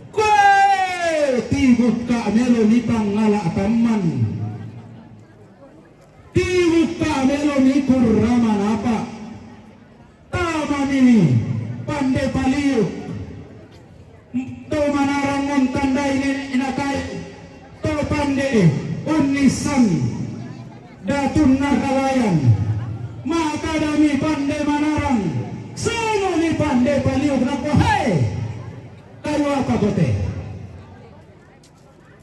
koe tibukka' melo ni pangala tamman. Tibukka' melo ni kurra manapa. Tamami pande paliuk. To manarang untandai nene' nakayu, to pande unnissan datunna kalayan. Makadami pande manarang, sumumi pande paliuk, nakua, "Hei, kayu apa ko te?"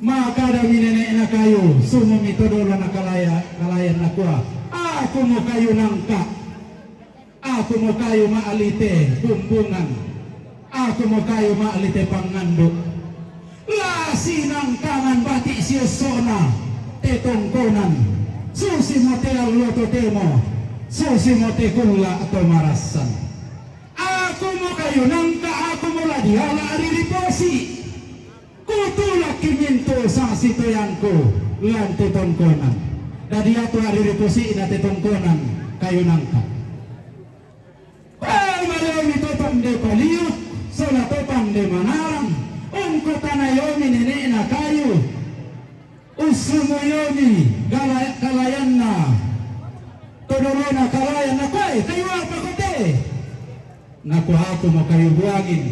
Makadami nene' nakayu, sumumi to dolo na kalaya-, kalayan, nakua, "Aku mo kayu nangka'. Aku mo kayu ma'lite bumbungan. Aku mo kayu ma'lite pangandu'. La sinangkangan bati' siosso'na te tongkonan. Susi mo te allo totemo. Susi mo te kulla' to marassan. Aku mo kayu nangka', aku mo la diala' ririposi. Kutulakki mintu' sasitoyangku lan te tongkonan." Dadi atu a'ririposi'na te tongkonan kayu nangka'. Pemaleomi to pande paliuk, sola to pande manarang, ungkutanayomi nene'na kayu, ussumuyomi gala-, kalayanna, to dolona kalayan, nakua, "Kayu apa ko te?" Nakua, "Aku mo kayu buangin.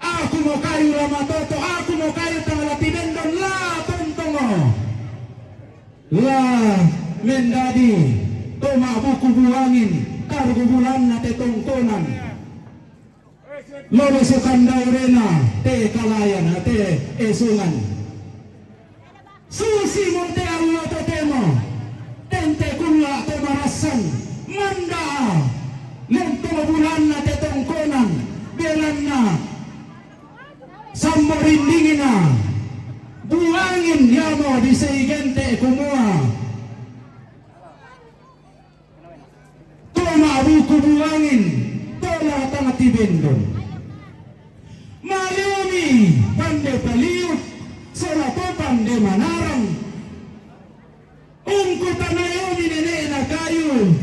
Aku mo kayu la matoto', aku mo kayu tang la tibendon, la tontongo. La mendadi to ma'buku buangin, kargu bulanna te tongkonan. Lolosukan daurena te kalayan, te esungan. Susi mo te allo totemo, tente kulla' to marassan, manda'a lento bulanna te tongkonan, belanna sambo rindingina buangin, iamo disei gente kumua to ma'buku buangin, to la tang tibendon." Maleomi pande paliuk, sola to pande manarang, ungkutanayomi nene'na kayu,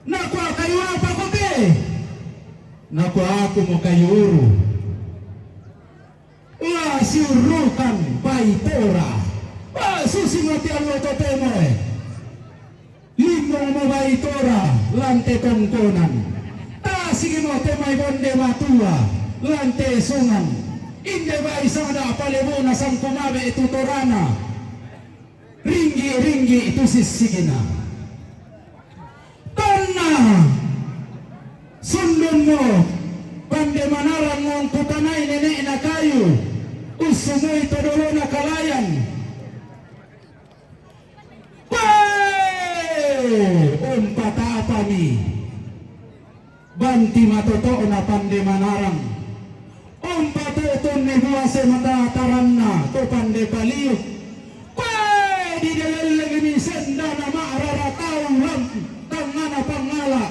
nakua, "Kayu apa ko te?" Nakua, "Aku mo kayu uru. La siurrukan baitora." Wa, susi mo te allo totemo, e. Limmung mo baitora lan te tongkonan. Tasigi mo te mai bonde matua lan te esungan. Inde bai sada palebu'na sangkumabe' tutorana. Ringgi'-ringgi' tu sissigina. Tonna sundunmo pande manarang, ungkutanai nene'na kayu, ussumui to dolona kalayan. Koe, umpatapami banti matoto'na pande manarang. Umpatutunni buase matataranna to pande paliuk. Koe, didelellengmi sendana ma'rara tau lan tangngana pangngala'.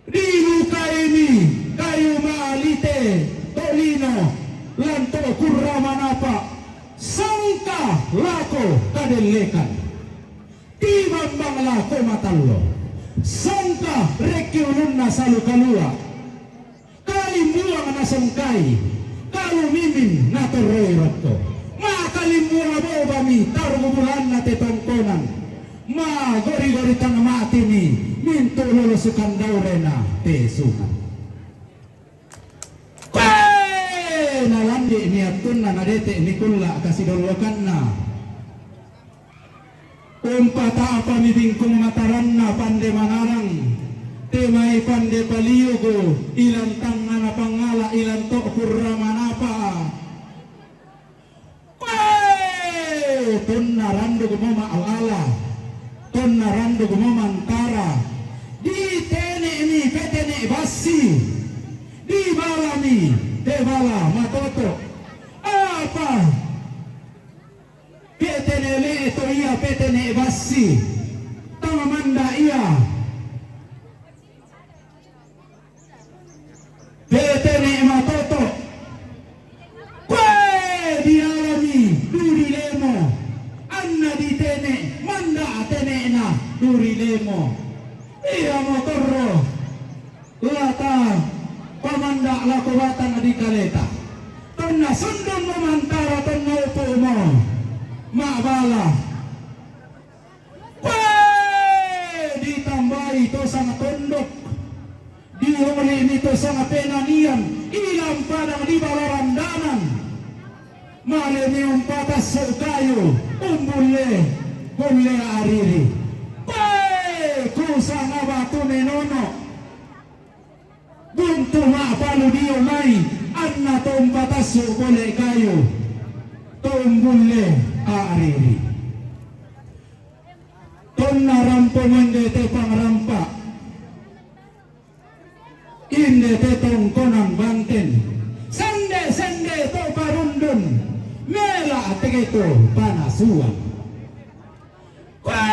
Dilukaimi kayu ma'lite tolino lan to kurra manapa', sangka lako kadellekan. Tibambang lako matallo, sangka rekki ulunna salu kalua'. Kalimbuang nasangkai, kalumimin natorroi rokko. Maka Limbuwa bobami, tarugu bulanna te tongkonan. Ma gori-gori tang matimi, mintu' lolo sukandaurena te sungan. Kue nalandi'mi attunna, nadete'mi kulla' kasidollokanna. Umpata'pami bingkung mataranna pande manarang, te mai pande paliugu, ilan tangngana pangngala, ilan to' kurra manapa. Kue tonna randuk mo ma'lala, tonna randuk mo mantara, ditene'mi petene' bassi, dibalami te bala matoto'. Apa petene' le'to ia petene' bassi, tang manda' ia petene' matoto'. Kue dialami duri lemo, anna ditene' manda' tene'na duri lemo. Iamo torro lata pamanda' lako batang dikaleta. Tonna sundun mo mantara, tonna upu' mo ma'bala. Kue ditambai to sanga tondok, dioli'mi to sanga penanian, ilan padang di balarandanan. Malemi umpatassu' kayu, umbulle, bulle ariri. Kue kusanga batu menono. Buntu ma'palu dio mai, anna to umpatassu' pole kayu, to umbulle a'riri. Tonna rampo mende te pangrampa, inde te tongkonan banten, sende-sende to parundun, mela' tege to panasuan. Kue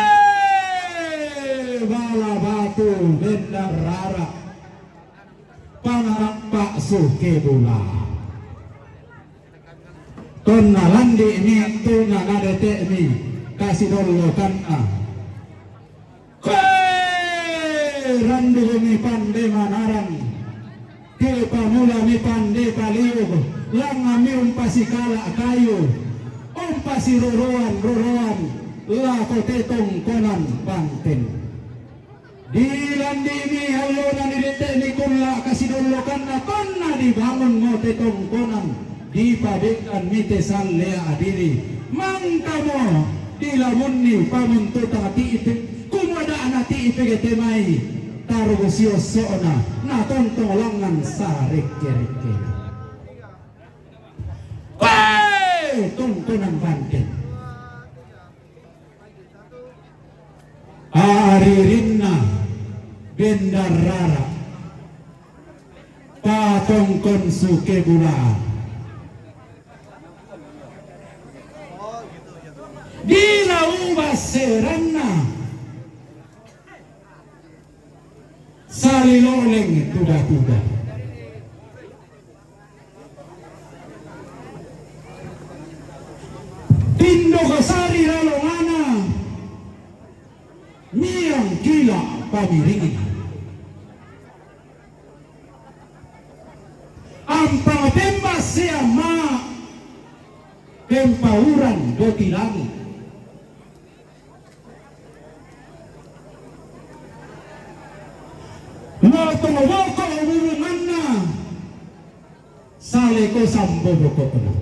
bala batu bendang rara, pangarappa' suke bula. Tonna landi'mi attunna, nadete'mi kasidollokanna. Kue randukmi pande manarang, te pamulami pande paliuk, langngammi umpasikala' kayu, umpasiroroan-roroan lako te tongkonan banten. Dilandi'mi allona, nidete'mi kulla' kasidollokanna, tonna dibangun mo te tongkonan, dipabendanmi te sallea diri. Mangkamo dilamunni pamuntutang ti'pe, kumua da'na ti'pe ke te mai tarugu siosso'na, natontong langngan sarekke-rekkena. Kue tongkonan banten. A'ririnna bendang rara, patongkon suke bula. Dilau basseranna sali loleng tuda-tuda. Tindok sari lalongana, miang kila' pamiringna. Ampang pembassean ma' pempauran boti langi'. Lotong boko' bubunganna, sale ko sambo boko'na.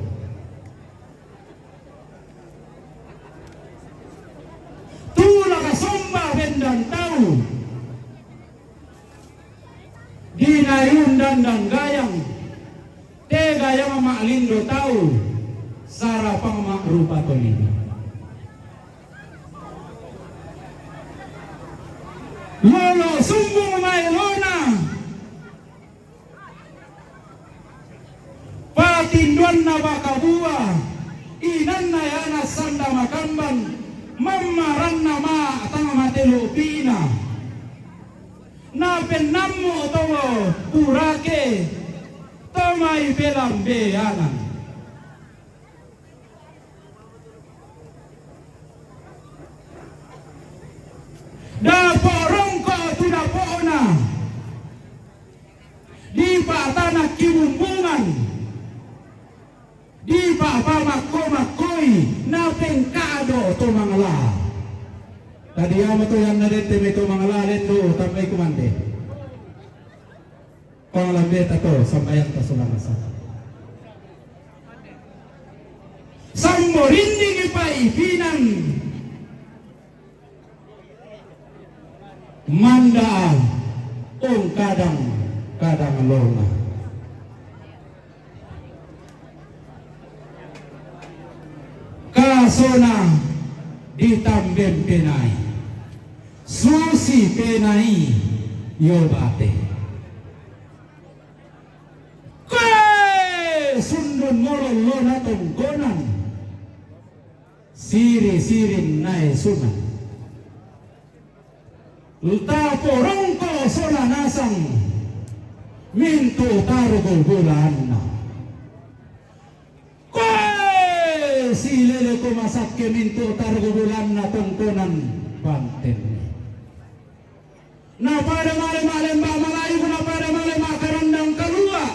Tulak somba bendan tau, dinayun dandan gayang, te gayang ma'lindo tau, sarapang ma'rupa tolino. Lolo sumbung maelona, patinduanna bakabua, inanna yana sanda makamban, mammaranna ma' tang matelu pi'na. Napennammu' to purake, to mai pelambeanan. Dapo' rongko' tu dapo'na, dipa'tanakki bumbungan, dipa'pamakko-makkoi, Pengkado to mangala. Tadi ama to yang nadete me to mangala lendo tambai kumande. Pangalambeta to sambayang ta sulana sa. Samborinding ipaipinan. Manda ong kadang-kadang lona. Kasona di tamben penai. Susi penai yo bate. Kue sundon molon lona tongkonan. Siri-sirin nae sungan. Taporongko sona nasang mintu targo bulanna. Kue silele ko masakke mintu targo bulanna tongkonan banten. Napada male ma'lemba malayu, napada male ma'karandang kalua.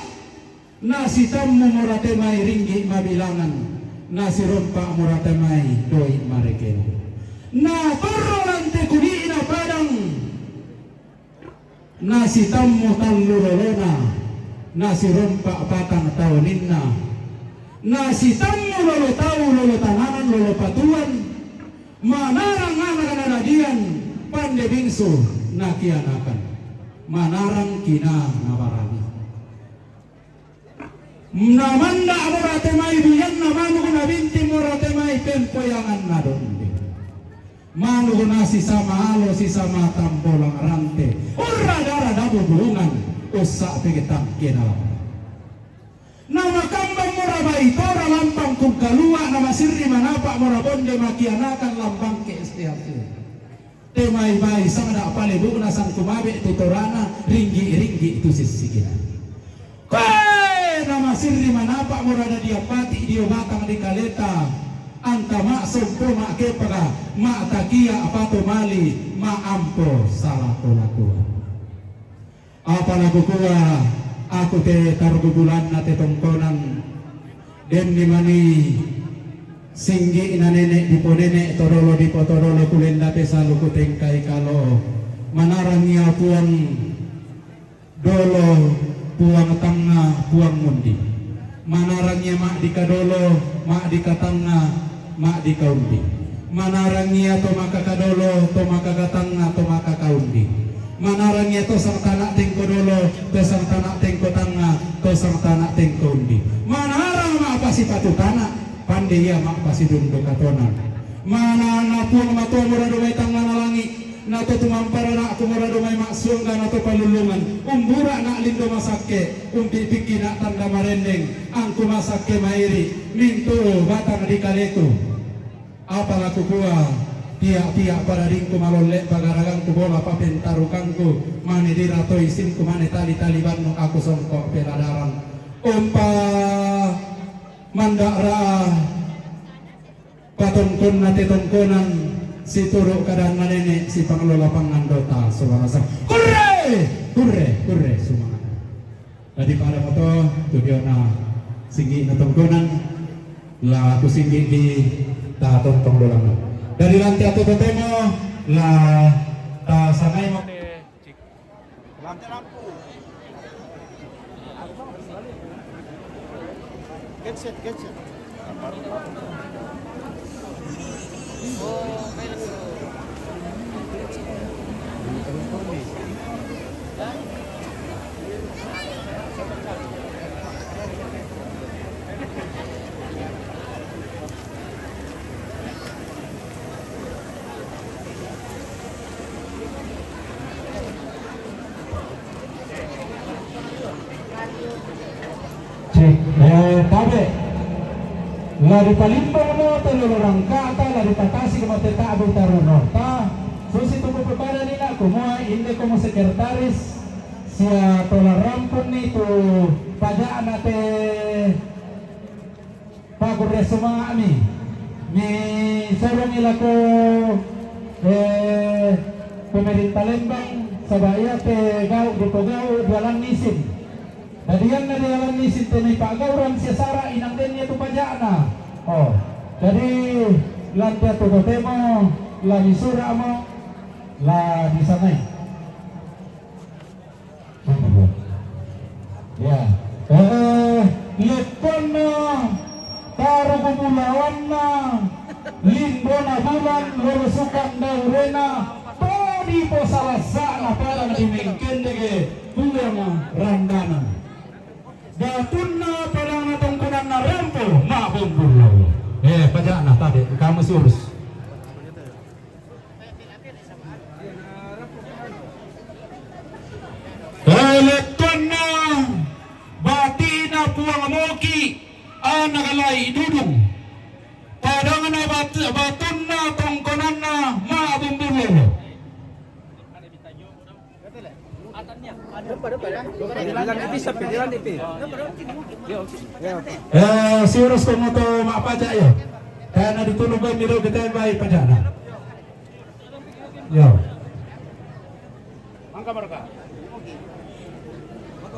Nasitammu murate mai ringgi mabilangan, nasirompa murate mai doi marekeng. Natorro lante kudi'na padang, nasitammu tallu lolona, nasirompa patang taoninna, nasitammu lolo tau, lolo tananan, lolo patuan, manarang anak nadadian, pande bingsu nakianakan, manarang kina nabarani. Namanda murate mai buyanna manuk, nabinting murate mai pempoyanganna donde. Manuk nasisama alo, sisama tambolang rante. Urra dara dabu bungan, ussa pegetang kena. Namakambang mura baitora lampang kungkalua, namasirri manapa mura bonde makianakan lambang ke estiasi. Te mai bai sangda pale bukna sangku mabe tu torana, ringgi-ringgi tu sissikina. Kue namasirri manapa murada dia pati dio batang di kaleta, anta ma sompo ma kepaga, ma takia apato mali, ma ampo sala kolakuan. Apa nakukua, aku te targu bulanna te tongkonan, denni mani singgi na nene diponene todolo dipotodolo kulenda te salu kutengkai kalo. Manarang ia puang dolo, puang tangnga, puang mundi. Manarang ia ma'dika dolo, ma'dika tangnga, ma'dika undi. Manarang ia to makaka dolo, to makaka tangnga, to makaka undi. Manarang ia to sang tana tengko dolo, to sang tana tengko tangnga, to sang tana tengko undi. Manarang ma'pasipatu tana, pande ia ma'pasidundu katona. Manana puang matua muradu mai tangnga na langi, na to tumampara na kumuradu mai ma'suangga na to palulungan, umbura na lindo masakke, umpipikki na tanda marenneng, angku masakke mairi, mintu batang di kaleku. Apa lakukua, pia-pia pada dingku malolle pagaragangku bola papentarukangku, mane diratoi singku mane tali-tali bannu aku songko peladaran. Umpa manda'ra patongkonna te tongkonan, situru kadanna nene sipanglola pangandota sumarasa. Kurre! Kurre! Kurre! Sumangat. Dadi pada moto tu diona singgi na tongkonan, la ku singgi di ta tontong dolang. Dadi lanti atu totemo la ta sangai mo. Headset, headset. Cek, eh, tabe. La ripalimbangno te lolo rangka'ta, la ripatasikmo te ta'be tarunota. Susi tu kupepada nina kumua inde komo sekretaris sia tola rampunni tu paja'na te Pagurre suma'mi, misorongi lako, eh, pemerintah Lembang, saba' iate gau' dipogau' dialanni isin. Dadianna dialanni isin te naipa'gauran sia sara' inang denni tu paja'na. Oh, Jadi, lan tiatu totemo, la disura'mo, la disanai. Ya. Eh, lettonna, tarugu bulawanna, lindona bulan, lolosukan daurena, to diposalassa'na padang di Mengkendege, Puang Randana. Batunna padangna tongkonanna rampo, ma'bumbullo. Eh, paja'na tadi, kamu siurus. Kalettonna batina Puang Moki, ana' Galai Dudung. Padangna bat-, batunna tongkonanna ma'bumbullo. Eh, siurus komoto ma'paja' yo. Karena ditulung gue miro kita yang baik paja'na. Yo.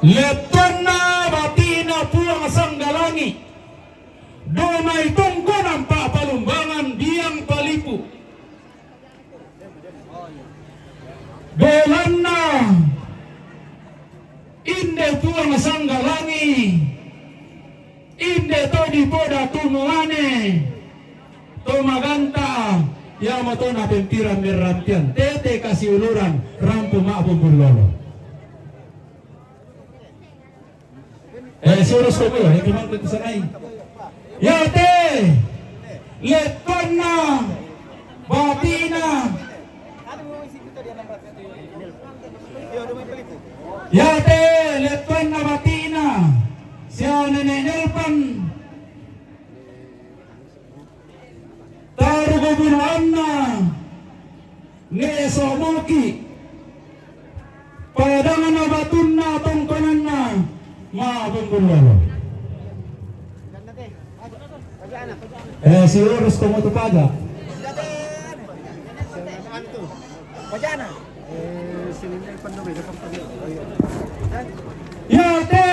Lettonna batina Puang Sanggalangi. Domai tongkonan pa'palumbangan biang palipu. Belanna inde Puang Sanggalangi, inde to dipoda tumuane, to maganta, iamoto napempiran merrampian, tete kasiuluran, rampo ma'bumbullo. Eh, siurus ko kuyo, eh, kimang ko sanai. Yate, lettonna, batina. Yate, lettonna, batina. Sia Nene' Nelpan. Tarugu bulawanna, Nene' So'moki, padangna batunna tongkonanna, ma'bumbullo. Eh, siurus komoto paja'. Yate,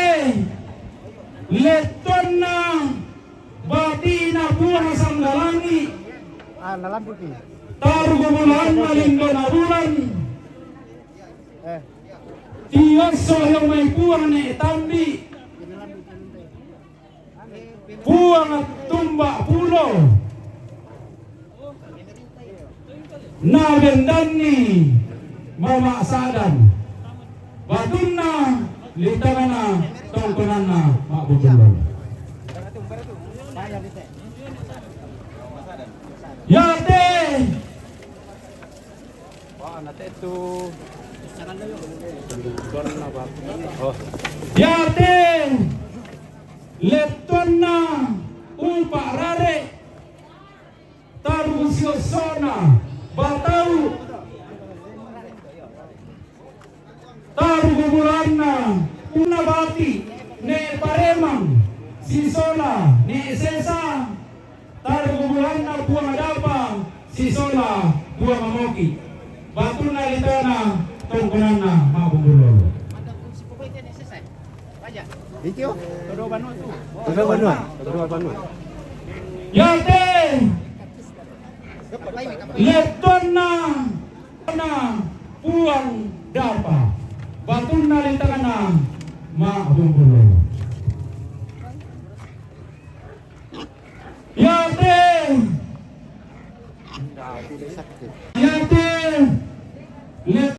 lettonna, batina Puang Sanggalangi. Ah, lalampi pi. Tarugu bulawanna lindona bulan. Eh. Tiosso' io mai Puang Nene' Tambi. Puang Tumba Pulo. Nabendanni Mama Sadan. Batunna, lintangana, tongkonanna, ma'bumbullo. Yate. Wah, nate itu. Oh. Yate. Lettonna, upa' rare. Tarugu siossona, batau. Tarugu bulawanna, Punna Bati, Nene' Paremang, sisola, Nene' Sesa. Tarugu bulawanna, Puang Dapa, sisola, Puang Moki. Batunna lintangana, tongkonanna, ma'bumbullo. Thank you. Todo banua tu. Todo banua. Todo banua. Yate. Lettonna na Puang Dapa. Batunna lintangana ma'bumbullo. Yate. Yate. Let